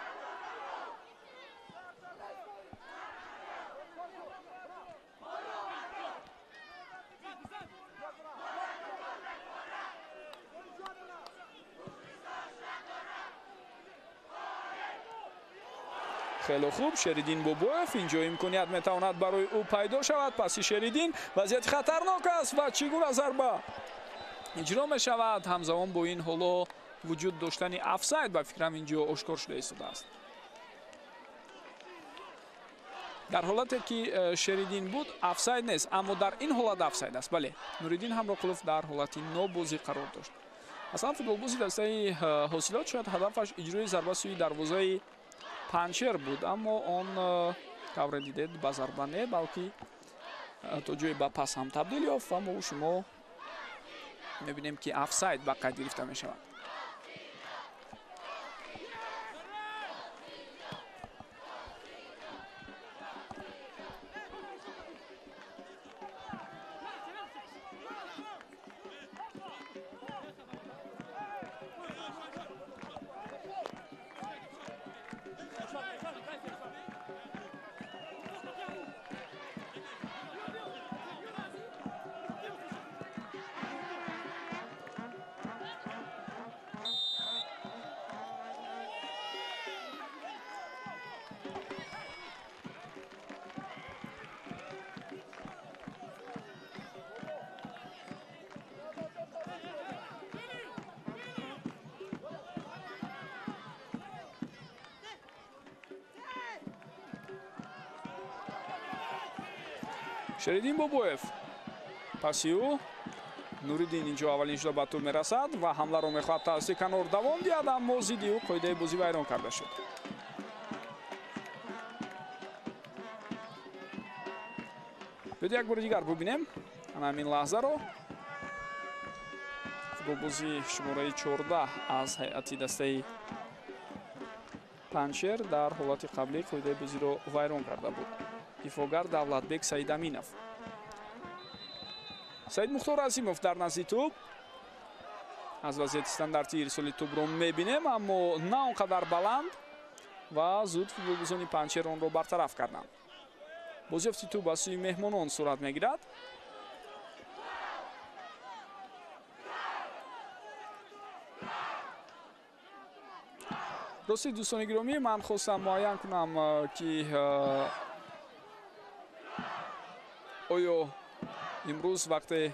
Хеле хуб, Шериддин Бобоев инҷо имконият метавонад барои ӯ пайдо шавад. Паси Шериддин вазъияти хатарнок аст ва чӣ гуна зарба иҷро мешавад. Ҳамзамон бо ин ҳоло вуҷуд доштани офсайд ба фикрам инҷо ошкор шуда истодааст. Дар ҳолате ки Шериддин буд офсайд нест, аммо дар ин ҳолат офсайд аст. Бале, Нуриддин Ҳамроқулов дар ҳолати нобозӣ қарор дошт. Аслан футболбози дастаи Ҳосилот шояд ҳадафаш иҷрои зарба сӯи дарвозаи Панҷшер буд, аммо он Тавре дидед, ба зарба не, балки то ҷое ба пас ҳам табдил ёфт ва мо шумо мебинем, ки офсайд ба қайд гирифта мешавад. Шериддин Бобоев, паси ӯ Нуриддин инҷо аввалин шуда ба тӯб мерасад ва ҳамларо мехоҳад тавассути канор давом диҳад, аммо зидди ӯ қоидаи бозӣ вайрон карда шуд. Биёед як бори дигар бубинем ана ҳамин лаҳзаро. Футболбози шумораи 14 аз ҳайати дастаи Панҷшер дар ҳолати қаблӣ қоидаи бозиро вайрон карда буд. Дифоъгар Давлатбек Саидаминов. Саидмухтор Азимов дар назди тӯб. Аз вазъияти стандартии ирсоли тӯбро мебинем, аммо на он қадар баланд ва зуд футболбозони Панҷшер онро бартараф карданд. Бозёфти тӯб аз сӯи меҳмонон сурат мегирад. Рости, дӯстони гиромӣ, ман хостам муайян кунам, ки оё имрӯз вақте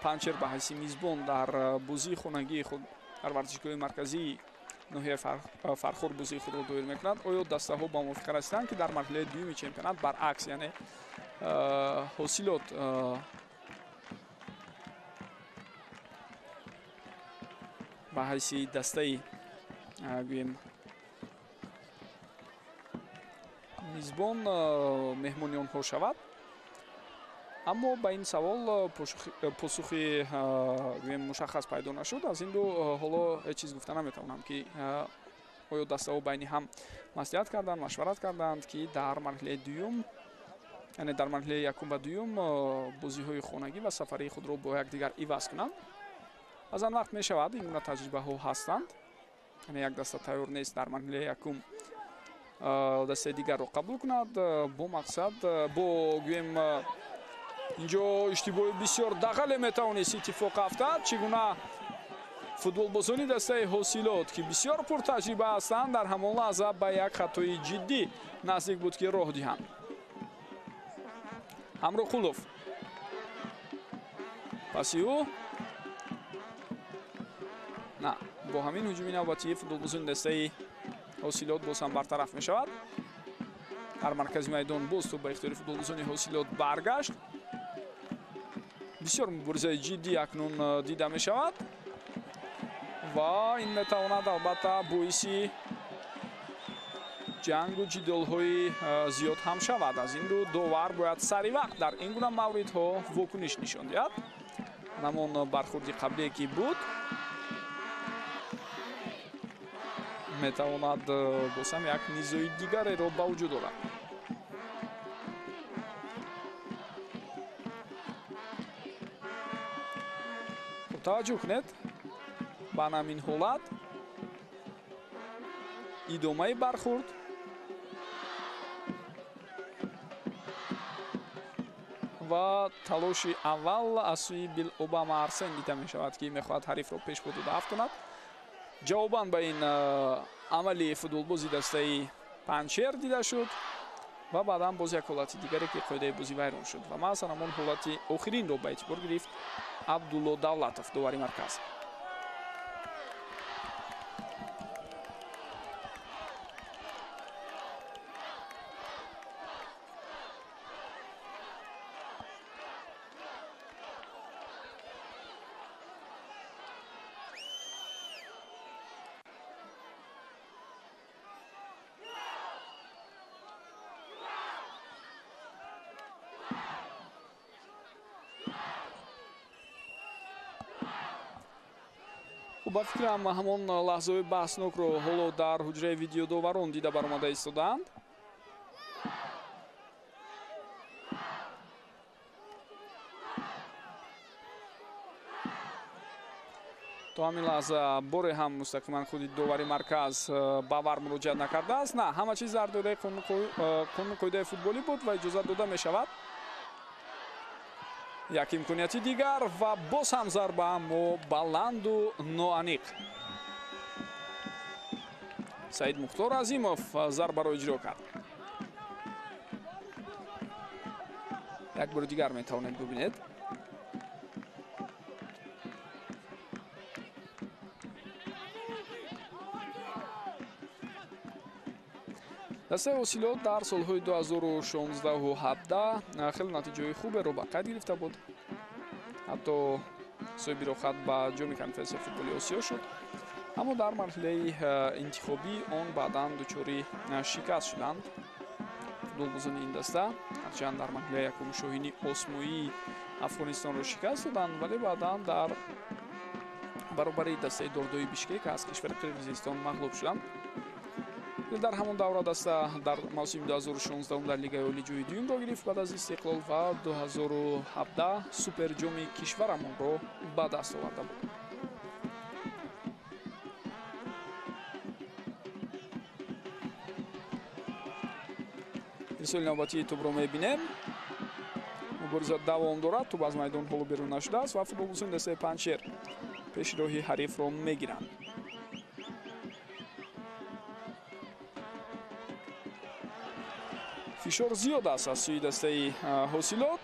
Панҷшер ба ҳайси мизбон дар бозии хонагии худ дар варзишгоҳи марказии ноҳияи Фархор бозии худро доир мекунад, оё дастаҳо ба мувофиқа расиданд, ки дар марҳилаи дуюми чемпионат баръакс, яъне ҳосилот ба ҳайси дастаи гӯем мизбон меҳмони онҳо шавад. Аммо ба ин савол посухи гӯем мушаххас пайдо нашуд. Аз ин рӯ ҳоло ҳеҷ чиз гуфта наметавонам, ки оё дастаҳо байни ҳам маслиҳат карданд, машварат карданд, ки дар марҳилаи дуюм, яъне дар марҳилаи якум ва дуюм бозиҳои хонагӣ ва сафарии худро бо якдигар иваз кунанд. Аз он вақт мешавад, ин гуна таҷрибаҳо ҳастанд. Яъне як даста тайёр нест дар марҳилаи якум дастаи дигарро қабул кунад бо мақсад бо гӯем инҷо иштибоҳи бисёр дағале метавонист иттифоқ афтад. Чӣ гуна футболбозони дастаи Ҳосилот, ки бисёр пуртаҷриба ҳастанд, дар ҳамон лаҳза ба як хатои ҷиддӣ наздик буд, ки роҳ диҳанд. Ҳамроқулов, паси ӯ на, бо ҳамин ҳуҷуми навбатии футболбозони дастаи Ҳосилот боз ҳам бартараф мешавад. Дар маркази майдон боз тӯб ба ихтиёри футболбозони Ҳосилот баргашт. Бисёр муборизаи ҷиддӣ акнун дида мешавад ва ин метавонад албатта боиси ҷангу ҷидолҳои зиёд ҳам шавад. Аз ин рӯ довар бояд сари вақт дар ин гуна мавридҳо вокуниш нишон диҳад. Ҳамон бархурди қаблие ки буд метавонад боз ҳам як низои дигареро ба вуҷуд орад. Таваҷҷӯҳ кунед ба ҳамин ҳолат. Идомаи бархурд. Ва талоши аввал аз сӯи Бил Обама Арсен дида мешавад, ки мехоҳад ҳарифро пешбо дода афтонад. Ҷавобан ба ин амали футболбози дастаи Панҷшер дида шуд ва баъдан боз як ҳолати дигаре, ки қоидаи бозӣ вайрон шуд ва маҳз ҳамон ҳолати охиринро ба эътибор гирифт Абдулло Давлатов, довари марказ. Хуб, ба фикрам ҳамон лаҳзаҳои баҳснокро ҳоло дар ҳуҷраи видеодоварон дида баромада истодаанд. То ҳамин лаҳза боре ҳам мустақиман худи довари марказ ба вар муроҷиат накардааст. На, ҳама чиз дар доираи қонуну қоидаи футболӣ буд ва иҷозат дода мешавад. Як имконияти дигар ва боз ҳам зарба, аммо баланду ноаниқ. Саид Мухтор Азимов зарбаро иҷро кард. Як бори дигар метавонед бубинед. Дастаи Ҳосилот дар солҳои 2016-17 хеле натиҷаҳои хуберо ба қайд гирифта буд. Ҳатто соҳиби роҳхат ба ҷоми конференсияи футболи Осиё шуд, аммо дар марҳилаи интихобӣ он баъдан дучори шикаст шуданд. Футболбозони ин даста ҳарчанд дар марҳилаи якум шоҳини осмоии Афғонистонро шикаст доданд, вале баъдан дар баробари дастаи Дордои Бишкек аз кишвари Қирғизистон мағлуб шуданд. Дар ҳамон давра даста дар мавсими 2016 дар Лигаи олӣ ҷои дуюмро гирифт баъд аз Истиқлол ва 2017 суперҷоми кишварамонро ба даст оварда буд. Ирсоли навбатии тӯбро мебинем. Мубориза давом дорад, тӯб аз майдон ҳоло берун нашудааст ва футболбозони дастаи Панҷшер пеши роҳи ҳарифро мегиранд. Фишор зиёд аст аз сӯи дастаи Ҳосилот.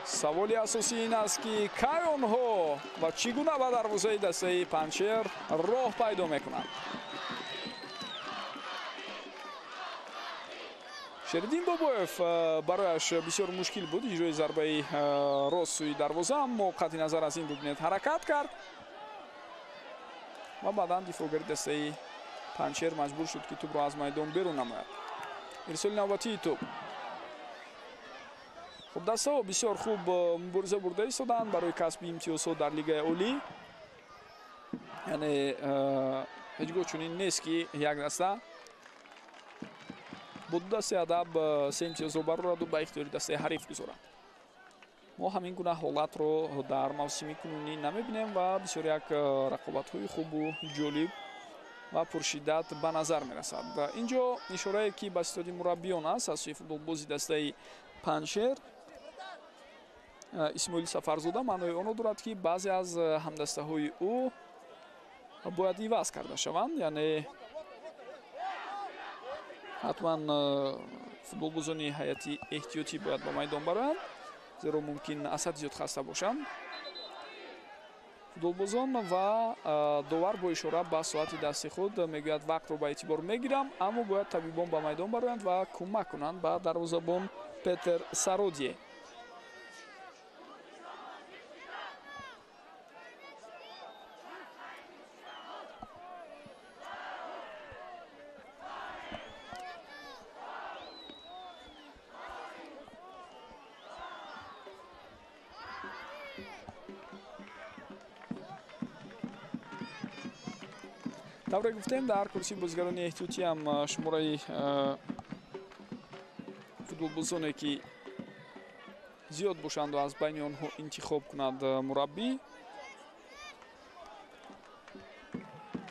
Саволи асосӣ ин аст, ки кай онҳо ва чӣ гуна ба дарвозаи дастаи Панҷшер роҳ пайдо мекунанд. Шериддин Бобоев барояш бисёр мушкил буд иҷрои зарбаи рост сӯи дарвоза, аммо қатъи назар аз ин бубинед ҳаракат кард ва баъдан дифоъгари дастаи Панҷшер маҷбур шуд, ки тӯбро аз майдон берун намояд. Ирсоли навбатии тӯб. Хуб, дастаҳо бисёр хуб мубориза бурда истоданд барои касби имтиёзҳо дар Лигаи олӣ. Яъне ҳеҷ гоҳ чунин нест, ки як даста бо ду дастаи адаб се имтиёзро барораду ба ихтиёри дастаи ҳариф гузорад. Мо ҳамин гуна ҳолатро дар мавсими кунунӣ намебинем ва бисёр як рақобатҳои хубу ҷолиб ва пуршиддат ба назар мерасад. Инҷо ишорае, ки ба ситоди мураббиён аст аз сӯи футболбози дастаи Панҷшер Исмоил Сафарзода, маънои онро дорад, ки баъзе аз ҳамдастаҳои ӯ бояд иваз карда шаванд. Яъне ҳатман футболбозони ҳайати эҳтиётӣ бояд ба майдон бароянд, зеро мумкин асад зиёд хаста бошанд футболбозон. Ва довар бо ишора ба соати дасти худ мегӯяд: вақтро ба эътибор мегирам, аммо бояд табибон ба майдон бароянд ва кӯмак кунанд ба дарвозабон Петер Сародие. Тавре гуфтем, дар курсии бозигарони эҳтиётӣ ҳам шумораи футболбозоне, ки зиёд бошанду аз байни онҳо интихоб кунад мураббӣ,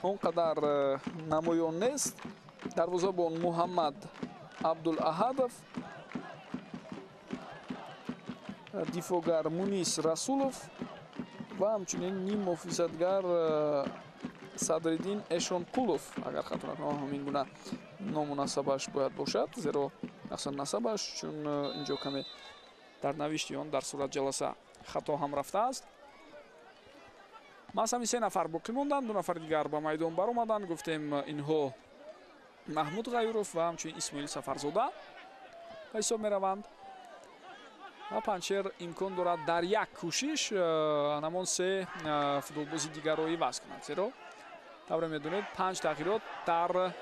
он қадар намоён нест. Дарвозабон Муҳаммад Абдулаҳадов, дифоъгар Мунис Расулов ва ҳамчунин ниммуҳофизатгар Садриддин Эшонқулов, агар хато накунам ҳамин гуна ному насабаш бояд бошад, зеро махсусан насабаш, чун инҷо каме дар навишти он дар сурат ҷаласа хато ҳам рафтааст. Маҳз ҳамин се нафар боқӣ монданд, ду нафари дигар ба майдон баромаданд. Гуфтем, инҳо Маҳмуд Ғаюров ва ҳамчунин Исмоил Сафарзода ба ҳисоб мераванд. Ва Панҷшер имкон дорад дар як кӯшиш ҳамон се футболбози дигарро иваз кунад, зеро тавре медонед 5 тағйирот дар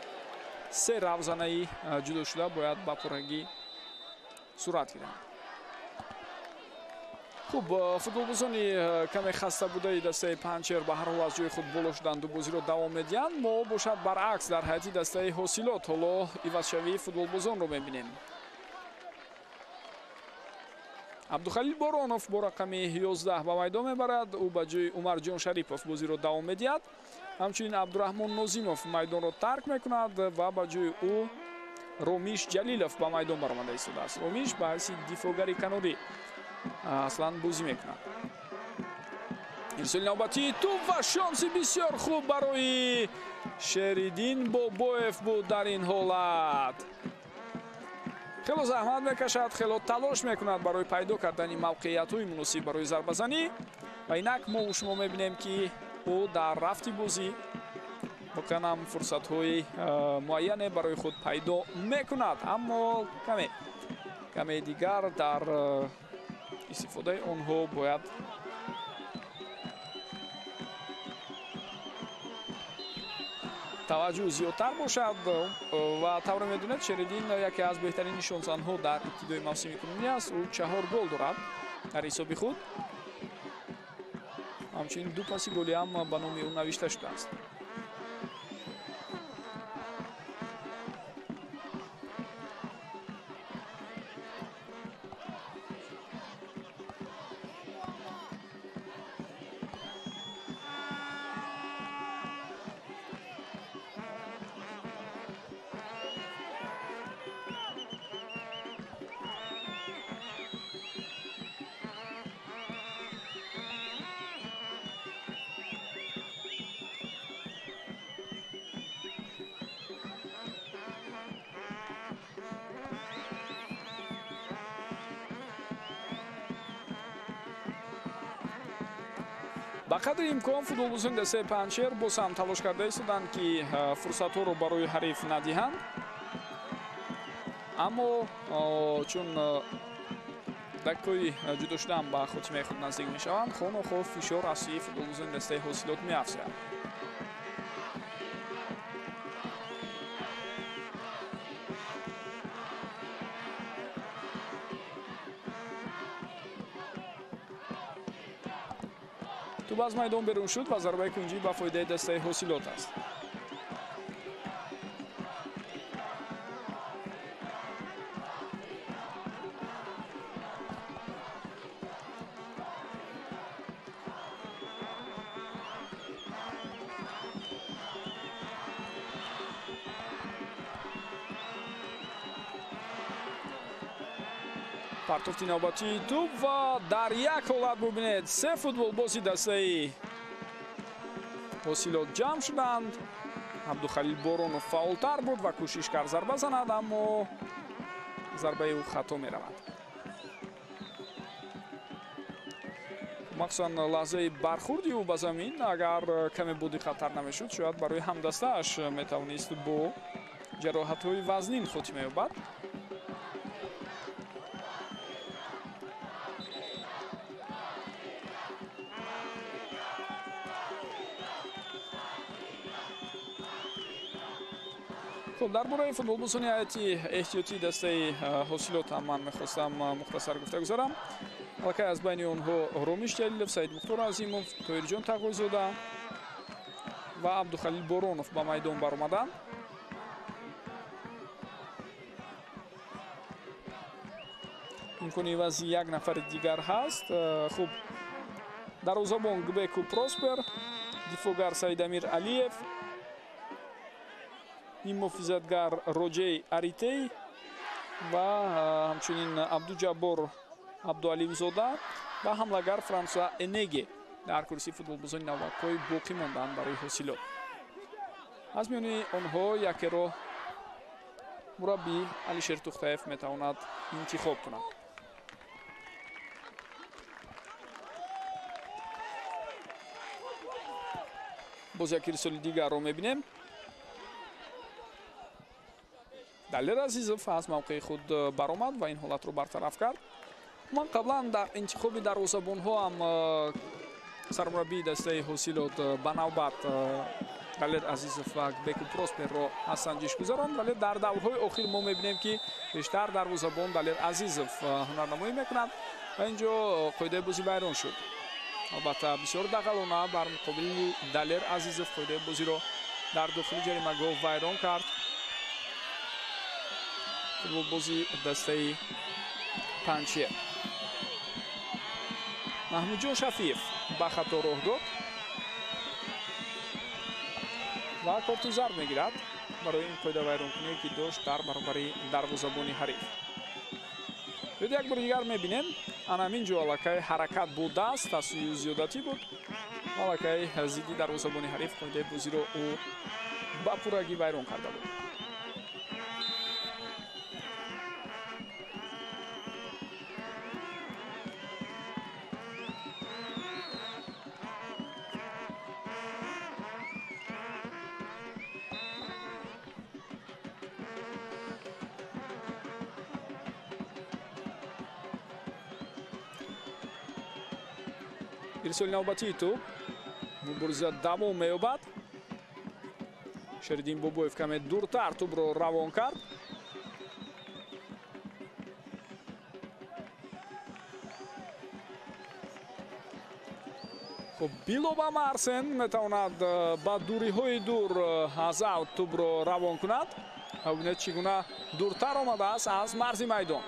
се равзанаи ҷудошуда бояд ба пуррагӣ сурат гиранд. Хуб, футболбозони каме хаста будаи дастаи Панҷшер ба ҳар ҳол аз ҷои худ боло шуданд, ду бозиро давом медиҳанд. Мо бошад баръакс дар ҳайати дастаи Ҳосилот ҳоло ивазшавии футболбозонро мебинем. Абдухалил Боронов бо рақами 11 ба майдон мебарад. Ӯ ба ҷои Умарҷон Шарипов бозиро давом медиҳад. Ҳамчунин Абдураҳмон Нозимов майдонро тарк мекунад ва ба ҷои ӯ Ромиш Ҷалилов ба майдон баромада истодааст. Ромиш ба ҳайси дифоъгари канорӣ аслан бозӣ мекунад. Ирсоли навбатии тӯб ва шонси бисёр хуб барои Шериддин Бобоев буд дар ин ҳолат. Хело заҳмат мекашад, хело талош мекунад барои пайдо кардани мавқеиятҳои муносиб барои зарбазанӣ. Ва инак мо шумо мебинем, ки ӯ дар рафти бозӣ воқеан ҳам фурсатҳои муайяне барои худ пайдо мекунад, аммо каме дигар дар истифодаи онҳо бояд таваҷҷӯҳ зиёдтар бошад. Ва тавре медонед, Шериддин яке аз беҳтарин нишонзанҳо дар ибтидои мавсими кунунӣ аст. Ӯ 4 гол дорад дар ҳисоби худ. Ҳамчунин 2 паси голӣ ҳам ба номи ӯ навишта шудааст. Ба қадри имкон футболбозони дастаи Панҷшер боз ҳам талош карда истоданд, ки фурсатҳоро барои ҳариф надиҳанд, аммо чун дақиқаҳои ҷудо шудан ба хотимаи худ наздик мешаванд, хонохоҳ фишор аз сӯи футболбозони дастаи Ҳосилот меафзояд. Тӯб аз майдон берун шуд ва зарбаи кунҷӣ ба фоидаи дастаи Ҳосилот аст. Партофти навбатии тӯб ва дар як ҳолат бубинед, 3 футболбози дастаи Ҳосилот ҷамъ шуданд. Абдухалил Боронов фаъолтар буд ва кӯшиш кард зарба занад, аммо зарбаи ӯ хато меравад. Махсусан лаҳзаи бархурди ӯ ба замин агар каме бодиққаттар намешуд, шояд барои ҳамдастааш метавонист бо ҷароҳатҳои вазнин хотима ёбад. Хуб, дар бораи футболбозони ҳайати эҳтиётии дастаи Ҳосилот ҳам ман мехостам мухтасар гуфта гузарам. Аллакай аз байни онҳо Ромиш Ҷалилов, Саид Мухтор Азимов, Тоирҷон Тағойзода ва Абдухалил Боронов ба майдон баромаданд. Имкони ивази як нафари дигар ҳаст. Хуб, дарвозабон Гбеку Проспер, дифоъгар Саидамир Алиев, ниммуҳофизатгар Роҷей Аритей ва ҳамчунин Абдуҷаббор Абдуалимзода ва ҳамлагар Франсуа Энеге дар курсии футболбозони навбатҳои боқӣ монданд барои Ҳосилот. Аз миёни онҳо якеро мураббӣ Алишер Тухтаев метавонад интихоб кунад. Боз як ирсоли дигарро мебинем. Далер Азизов аз мавқеи худ баромад ва ин ҳолатро бартараф кард. Ман қаблан дар интихоби дарвозабонҳо ҳам сармураббии дастаи Ҳосилот ба навбат Далер Азизов ва Беку Просперро аз санҷиш гузаронд, вале дар даврҳои охир мо мебинем, ки бештар дарвозабон Далер Азизов ҳунарнамоӣ мекунад. Ва инҷо қоидаи бозӣ вайрон шуд. Албатта, бисёр дағалона бар муқобили Далер Азизов қоидаи бозиро дар дохили ҷаримагоҳ вайрон кард футболбози дастаи Панҷшер. Маҳмудҷон Шафиев ба хато роҳ дод ва корти зард мегирад барои ин қоидавайронкуние, ки дошт дар баробари дарвозабони ҳариф. Биёед, як бори дигар мебинем. Ана ҳамин ҷо аллакай ҳаракат бо даст аз сӯи зиёдатӣ буд. Аллакай зидди дарвозабони ҳариф қоидаи бозиро ӯ ба пуррагӣ вайрон карда буд. Ирсоли навбатии тӯб, мубориза давом меёбад. Шериддин Бобоев каме дуртар тӯбро равон кард. Хуб, Билоба Марсен метавонад ба дуриҳои дур аз аут тӯбро равон кунад. Бубинед, чӣ гуна дуртар омадааст аз марзи майдон.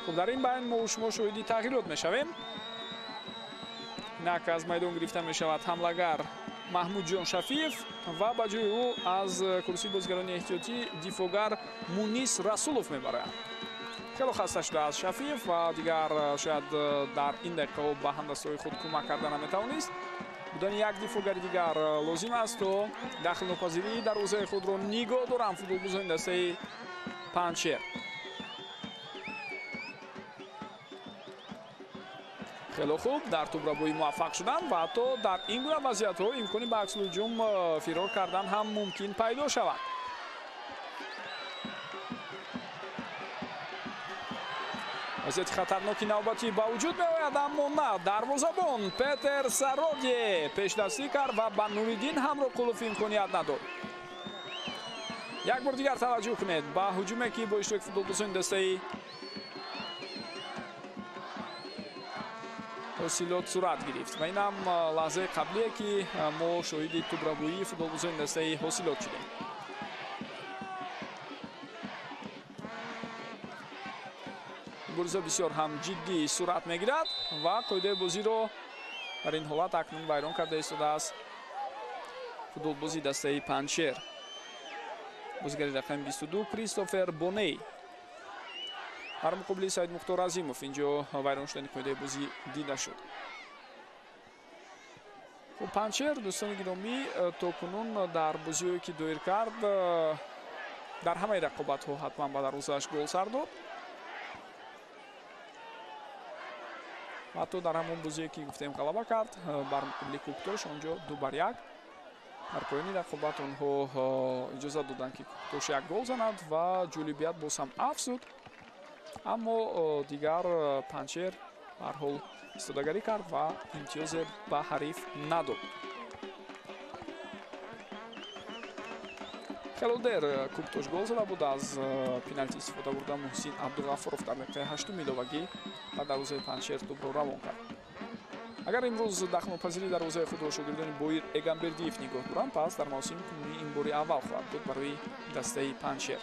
Хуб, дар ин байн мо шумо шоҳиди тағйирот мешавем. Инак аз майдон гирифта мешавад ҳамлагар Маҳмудҷон Шафиев ва ба ҷои ӯ аз курсии бозигарони эҳтиётӣ дифоъгар Мунис Расулов мебарад. Хело хаста шудааст Шафиев ва дигар шояд дар ин дақиқаҳо ба ҳамдастҳои худ кӯмак карда наметавонист. Будани як дифоъгари дигар лозим аст, то дахлнопазирии дарвозаи худро нигоҳ доранд футболбозони дастаи Панҷшер. Хело хуб дар тӯбрабоӣ муваффақ шуданд ва ҳатто дар ин гуна вазъиятҳо имкони ба аксулҳуҷум фирор кардан ҳам мумкин пайдо шавад. Вазъияти хатарноки навбатӣ ба вуҷуд меояд, аммо на, дарвозабон Петер Сародие пешдастӣ кард ва ба Нуриддин Ҳамроқулов имконият надод. Як бор дигар таваҷҷӯҳ кунед ба ҳуҷуме, ки бо иштироки футболбозони дастаи Ҳосилот сурат гирифт. Ва инам лаҳзаи қаблие, ки мо шоҳиди тӯбрабоии футболбозони дастаи Ҳосилот шудем. Мубориза бисёр ҳам ҷиддӣ сурат мегирад ва қоидаи бозиро дар ин ҳолат акнун вайрон карда истодааст футболбози дастаи Панҷшер, бозигари рақами 22 Кристофер Боней. Дар муқобили Саид Мухтор Азимов инҷо вайрон шудани қоидаи бозӣ дида шуд. Хуб, Панҷшер, дӯстони гиромӣ, то кунун дар бозиҳое, ки доир кард, дар ҳамаи рақобатҳо ҳатман ба дарвозааш гол сар дод. Ҳатто дар ҳамон бозие, ки гуфтем ғалаба кард бар муқобили Кӯктош, онҷо 2-1 дар поёни рақобат онҳо иҷозат доданд, ки Кӯктош як гол занад ва ҷолибият боз ҳам афзуд. Аммо дигар Панҷшер ҳар ҳол истодагарӣ кард ва имтиёзе ба ҳариф надод. Хело дер Кӯктош гол зада буд, аз пеналти истифода бурда Муҳсин Абдуғафуров дар дақиқаи ҳаштуми иловагӣ ба дарвозаи Панҷшер тӯбро равон кард. Агар имрӯз дахлнопазирии дарвозаи худро шогирдони Боир Эгамбердиев нигоҳ доранд, пас дар мавсими кунунӣ ин бори аввал хоҳад буд барои дастаи Панҷшер.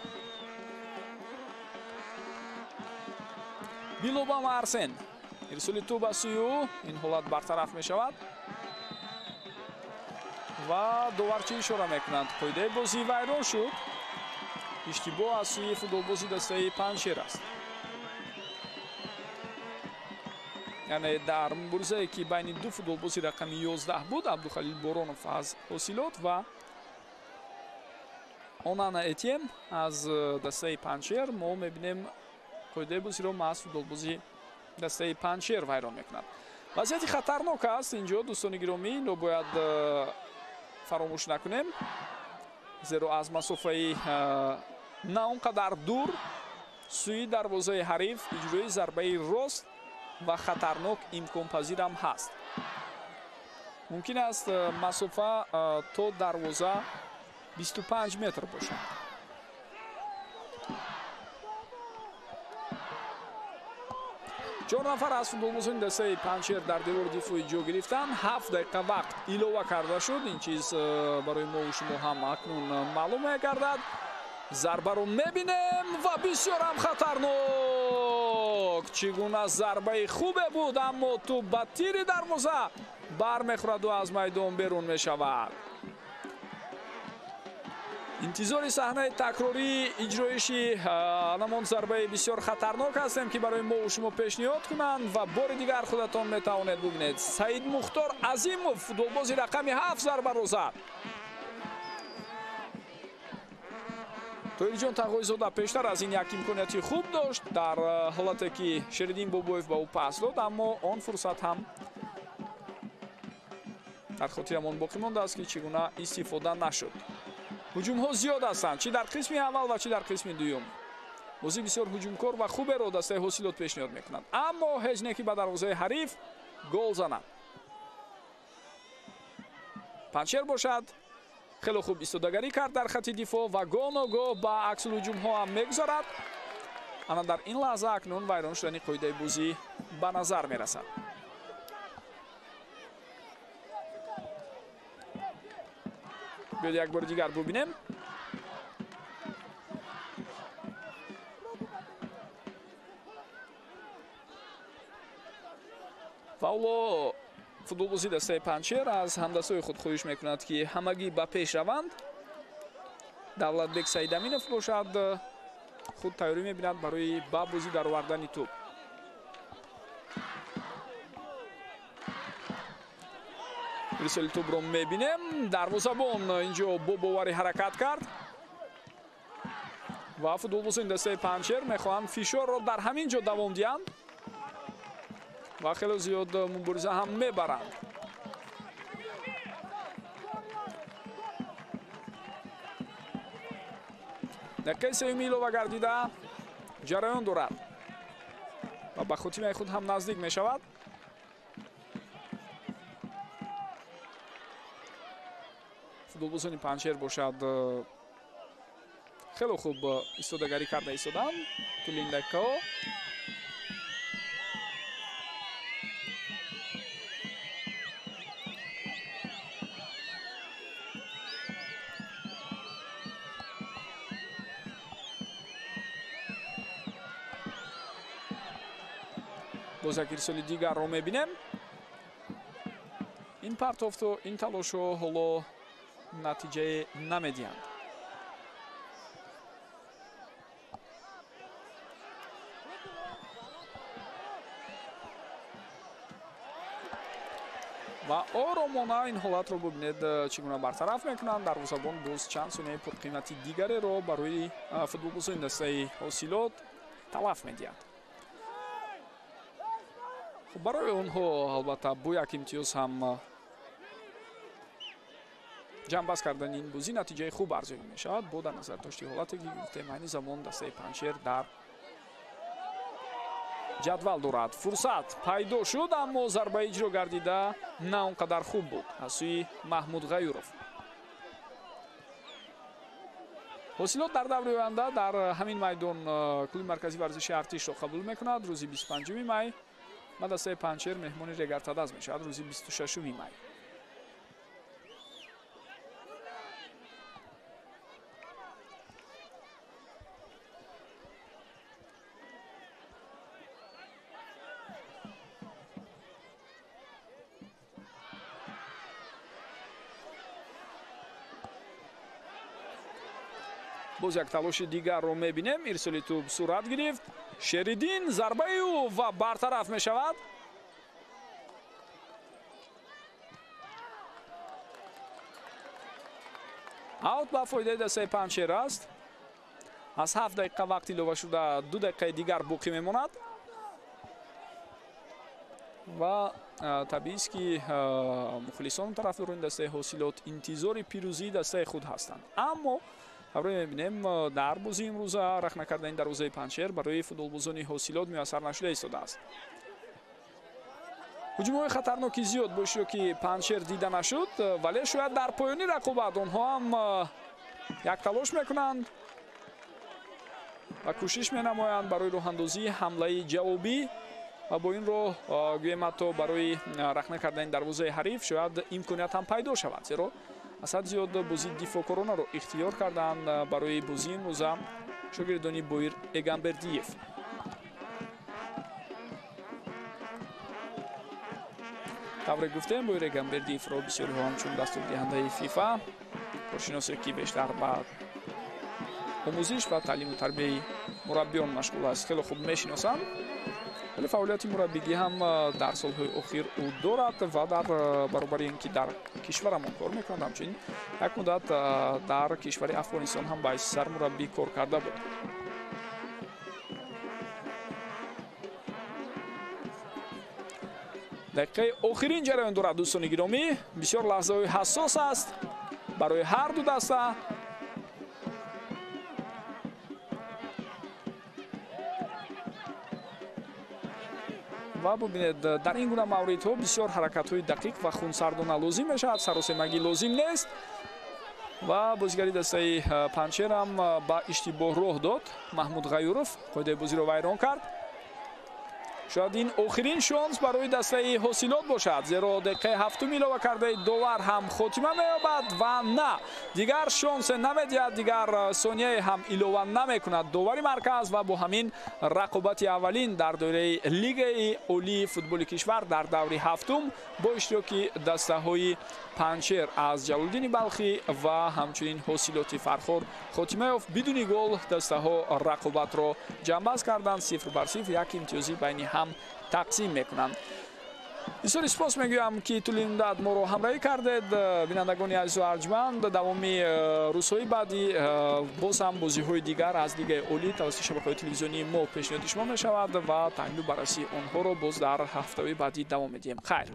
Билоба Марсен, ирсоли тӯб аз сӯи ӯ, ин ҳолат бартараф мешавад ва доварчӣ ишора мекунанд, қоидаи бозӣ вайрон шуд. Иштибоҳ аз сӯи футболбози дастаи Панҷшер аст. Яъне дар муборизае, ки байни ду футболбози рақами 11 буд, Абдухалил Боронов аз Ҳосилот ва Онана Этьен аз дастаи Панҷшер, мо мебинем, қоидаи бозиро маҳз футболбози дастаи Панҷшер вайрон мекунад. Вазъияти хатарнок аст инҷо, дӯстони гиромӣ, инро бояд фаромӯш накунем, зеро аз масофаи на он қадар дур сӯи дарвозаи ҳариф иҷрои зарбаи рост ва хатарнок имконпазирам ҳаст. Мумкин аст масофа то дарвоза 25 метр бошад. 4 нафар аз футболбозони дастаи Панҷшер дар девори дифоӣ ҷо гирифтанд. 7 дақиқа вақт илова карда шуд. Ин чиз барои мо ва шумо ҳам акнун маълум мегардад. Зарбаро мебинем ва бисёр ҳам хатарнок. Чӣ гуна зарбаи хубе буд, аммо тӯп ба тири дарвоза бармехӯраду аз майдон берун мешавад. Интизори саҳнаи такрории иҷроиши ҳамон зарбаи бисёр хатарнок ҳастем, ки барои мо ва шумо пешниҳод кунанд ва бори дигар худатон метавонед бубинед. Саид Мухтор Азимов, футболбози рақами 7, зарбаро зад. Тоҳирҷон Тағойзода пештар аз ин як имконияти хуб дошт дар ҳолате ки Шериддин Бобоев ба ӯ пас дод, аммо он фурсат ҳам дар хотирамон боқӣ мондааст, ки чӣ гуна истифода нашуд. Ҳуҷумҳо зиёд ҳастанд, чӣ дар қисми аввал ва чӣ дар қисми дуюм. Бозӣ бисёр ҳуҷумкор ва хуберо дастаи Ҳосилот пешниҳод мекунанд, аммо ҳеҷ не ки ба дарвозаи ҳариф гол занад. Панҷшер бошад хеле хуб истодагарӣ кард дар хати дифоъ ва гоҳ ногоҳ ба аксулҳуҷумҳо ҳам мегузарад. Ана дар ин лаҳза акнун вайрон шудани қоидаи бозӣ ба назар мерасад. Биёед як бори дигар бубинем. Фауло футболбози дастаи Панҷшер аз ҳамдастҳои худ хоҳиш мекунад, ки ҳамагӣ ба пеш раванд. Давлатбек Саидаминов бошад худ тайёрӣ мебинад барои ба бозӣ даровардани тӯп. Ирсоли тӯпро мебинем. Дарвозабон инҷо бо боварӣ ҳаракат кард ва футболбозони дастаи Панҷшер мехоҳанд фишорро дар ҳамин ҷо давом диҳанд ва хеле зиёд мубориза ҳам мебаранд. Дақиқаи сеюми илова гардида ҷараён дорад ва ба хотимаи худ ҳам наздик мешавад. Футболбозони Панҷшер бошад хеле хуб истодагарӣ карда истоданд тӯли ин дақиқаҳо. Боз як ирсоли дигарро мебинем. Ин партофту ин талошҳо ҳоло натиҷае намедиҳанд. Ва оромона ин ҳолатро бубинед чӣ гуна бартараф мекунанд. Дарвозабон боз чанд сонияи пурқимати дигареро барои футболбозони дастаи Ҳосилот талаф медиҳад. Хуб, барои онҳо албатта бо як имтиёз ҳам ҷамъбаст кардани ин бозӣ натиҷаи хуб арзёбӣ мешавад, бо дар назар дошти ҳолате ки гуфтем айни замон дастаи Панҷшер дар ҷадвал дорад. Фурсат пайдо шуд, аммо зарба иҷро гардида на он қадар хуб буд аз сӯи Маҳмуд Ғаюров. Ҳосилот дар даври оянда дар ҳамин майдон клуби марказии варзиши Артишро қабул мекунад. Рӯзи 25 май ва дастаи Панҷшер меҳмони Регартадаз мешавад рӯзи 26 май. Боз як талоши дигарро мебинем. Ирсоли тӯб сурат гирифт. Шериддин зарбаи ӯ ва бартараф мешавад. Аут ба фоидаи дастаи Панҷшер аст. Аз 7 дақиқа вақт илова шуда 2 дақиқаи дигар боқӣ мемонад ва табиист ки мухлисон тарафдорони дастаи Ҳосилот интизори пирӯзии дастаи худ ҳастанд. Аммо ҳамроҳ мебинем дар бозии имрӯза рахна кардани дарвозаи Панҷшер барои футболбозони Ҳосилот муяссар нашуда истодааст. Ҳуҷумҳои хатарноки зиёд бо иштироки Панҷшер дида нашуд, вале шояд дар поёни рақобат онҳо ҳам як талош мекунанд ва кӯшиш менамоянд барои роҳандозии ҳамлаи ҷавобӣ. Ва бо ин роҳ гӯем ҳатто барои рахна кардани дарвозаи ҳариф шояд имконият ҳам пайдо шавад, зеро аз ҳад зиёд бозии дифоъкоронаро ихтиёр карданд барои бозии имрӯза шогирдони Боир Эгамбердиев. Тавре гуфтем, Боир Эгамбердиевро бисёриҳо ҳамчун дастурдиҳандаи ФИФА, коршиносе ки бештар ба омӯзиш ва таълиму тарбияи мураббиён машғул аст, хеле хуб мешиносанд. Вале фаъолияти мураббигӣ ҳам дар солҳои охир ӯ дорад ва дар баробари ин ки дар кишварамон кор мекунад, ҳамчунин як муддат дар кишвари Афғонистон ҳам ба ҳайси сармураббӣ кор карда буд. Дақиқаи охирин ҷараён дорад, дӯстони гиромӣ. Бисёр лаҳзаҳои ҳассос аст барои ҳар ду даста. Ва бубинед, дар ин гуна мавридҳо бисёр ҳаракатҳои дақиқ ва хунсардона лозим мешавад, саросемагӣ лозим нест. Ва бозигари дастаи Панҷшер ҳам ба иштибоҳ роҳ дод. Маҳмуд Ғаюров қоидаи бозиро вайрон кард. Шояд ин охирин шонс барои дастаи Ҳосилот бошад, зеро дақиқаи ҳафтум илова кардаи довар ҳам хотима меёбад ва на дигар шонсе намедиҳад, дигар сонияе ҳам илова намекунад довари марказ. Ва бо ҳамин рақобати аввалин дар доираи Лигаи олии футболи кишвар дар даври ҳафтум бо иштироки дастаҳои Панҷшер аз Ҷалолиддини Балхӣ ва ҳамчунин Ҳосилоти Фархор хотима ёфт. Бидуни гол дастаҳо рақобатро ҷамъбаст карданд, 0-0, як имтиёзӣ байни ҳам тақсим мекунанд. Бисёри сипос мегӯям, ки тӯли муддат моро ҳамроҳӣ кардед. Бинандагони азизу арҷманд, давоми рӯзҳои баъдӣ боз ҳам бозиҳои дигар аз Лигаи олӣ тавассути шабакаҳои телевизионии мо пешниҳоди шумо мешавад ва таҳлилу баррасии онҳоро боз дар ҳафтаҳои баъдӣ давом медиҳем. Хайр.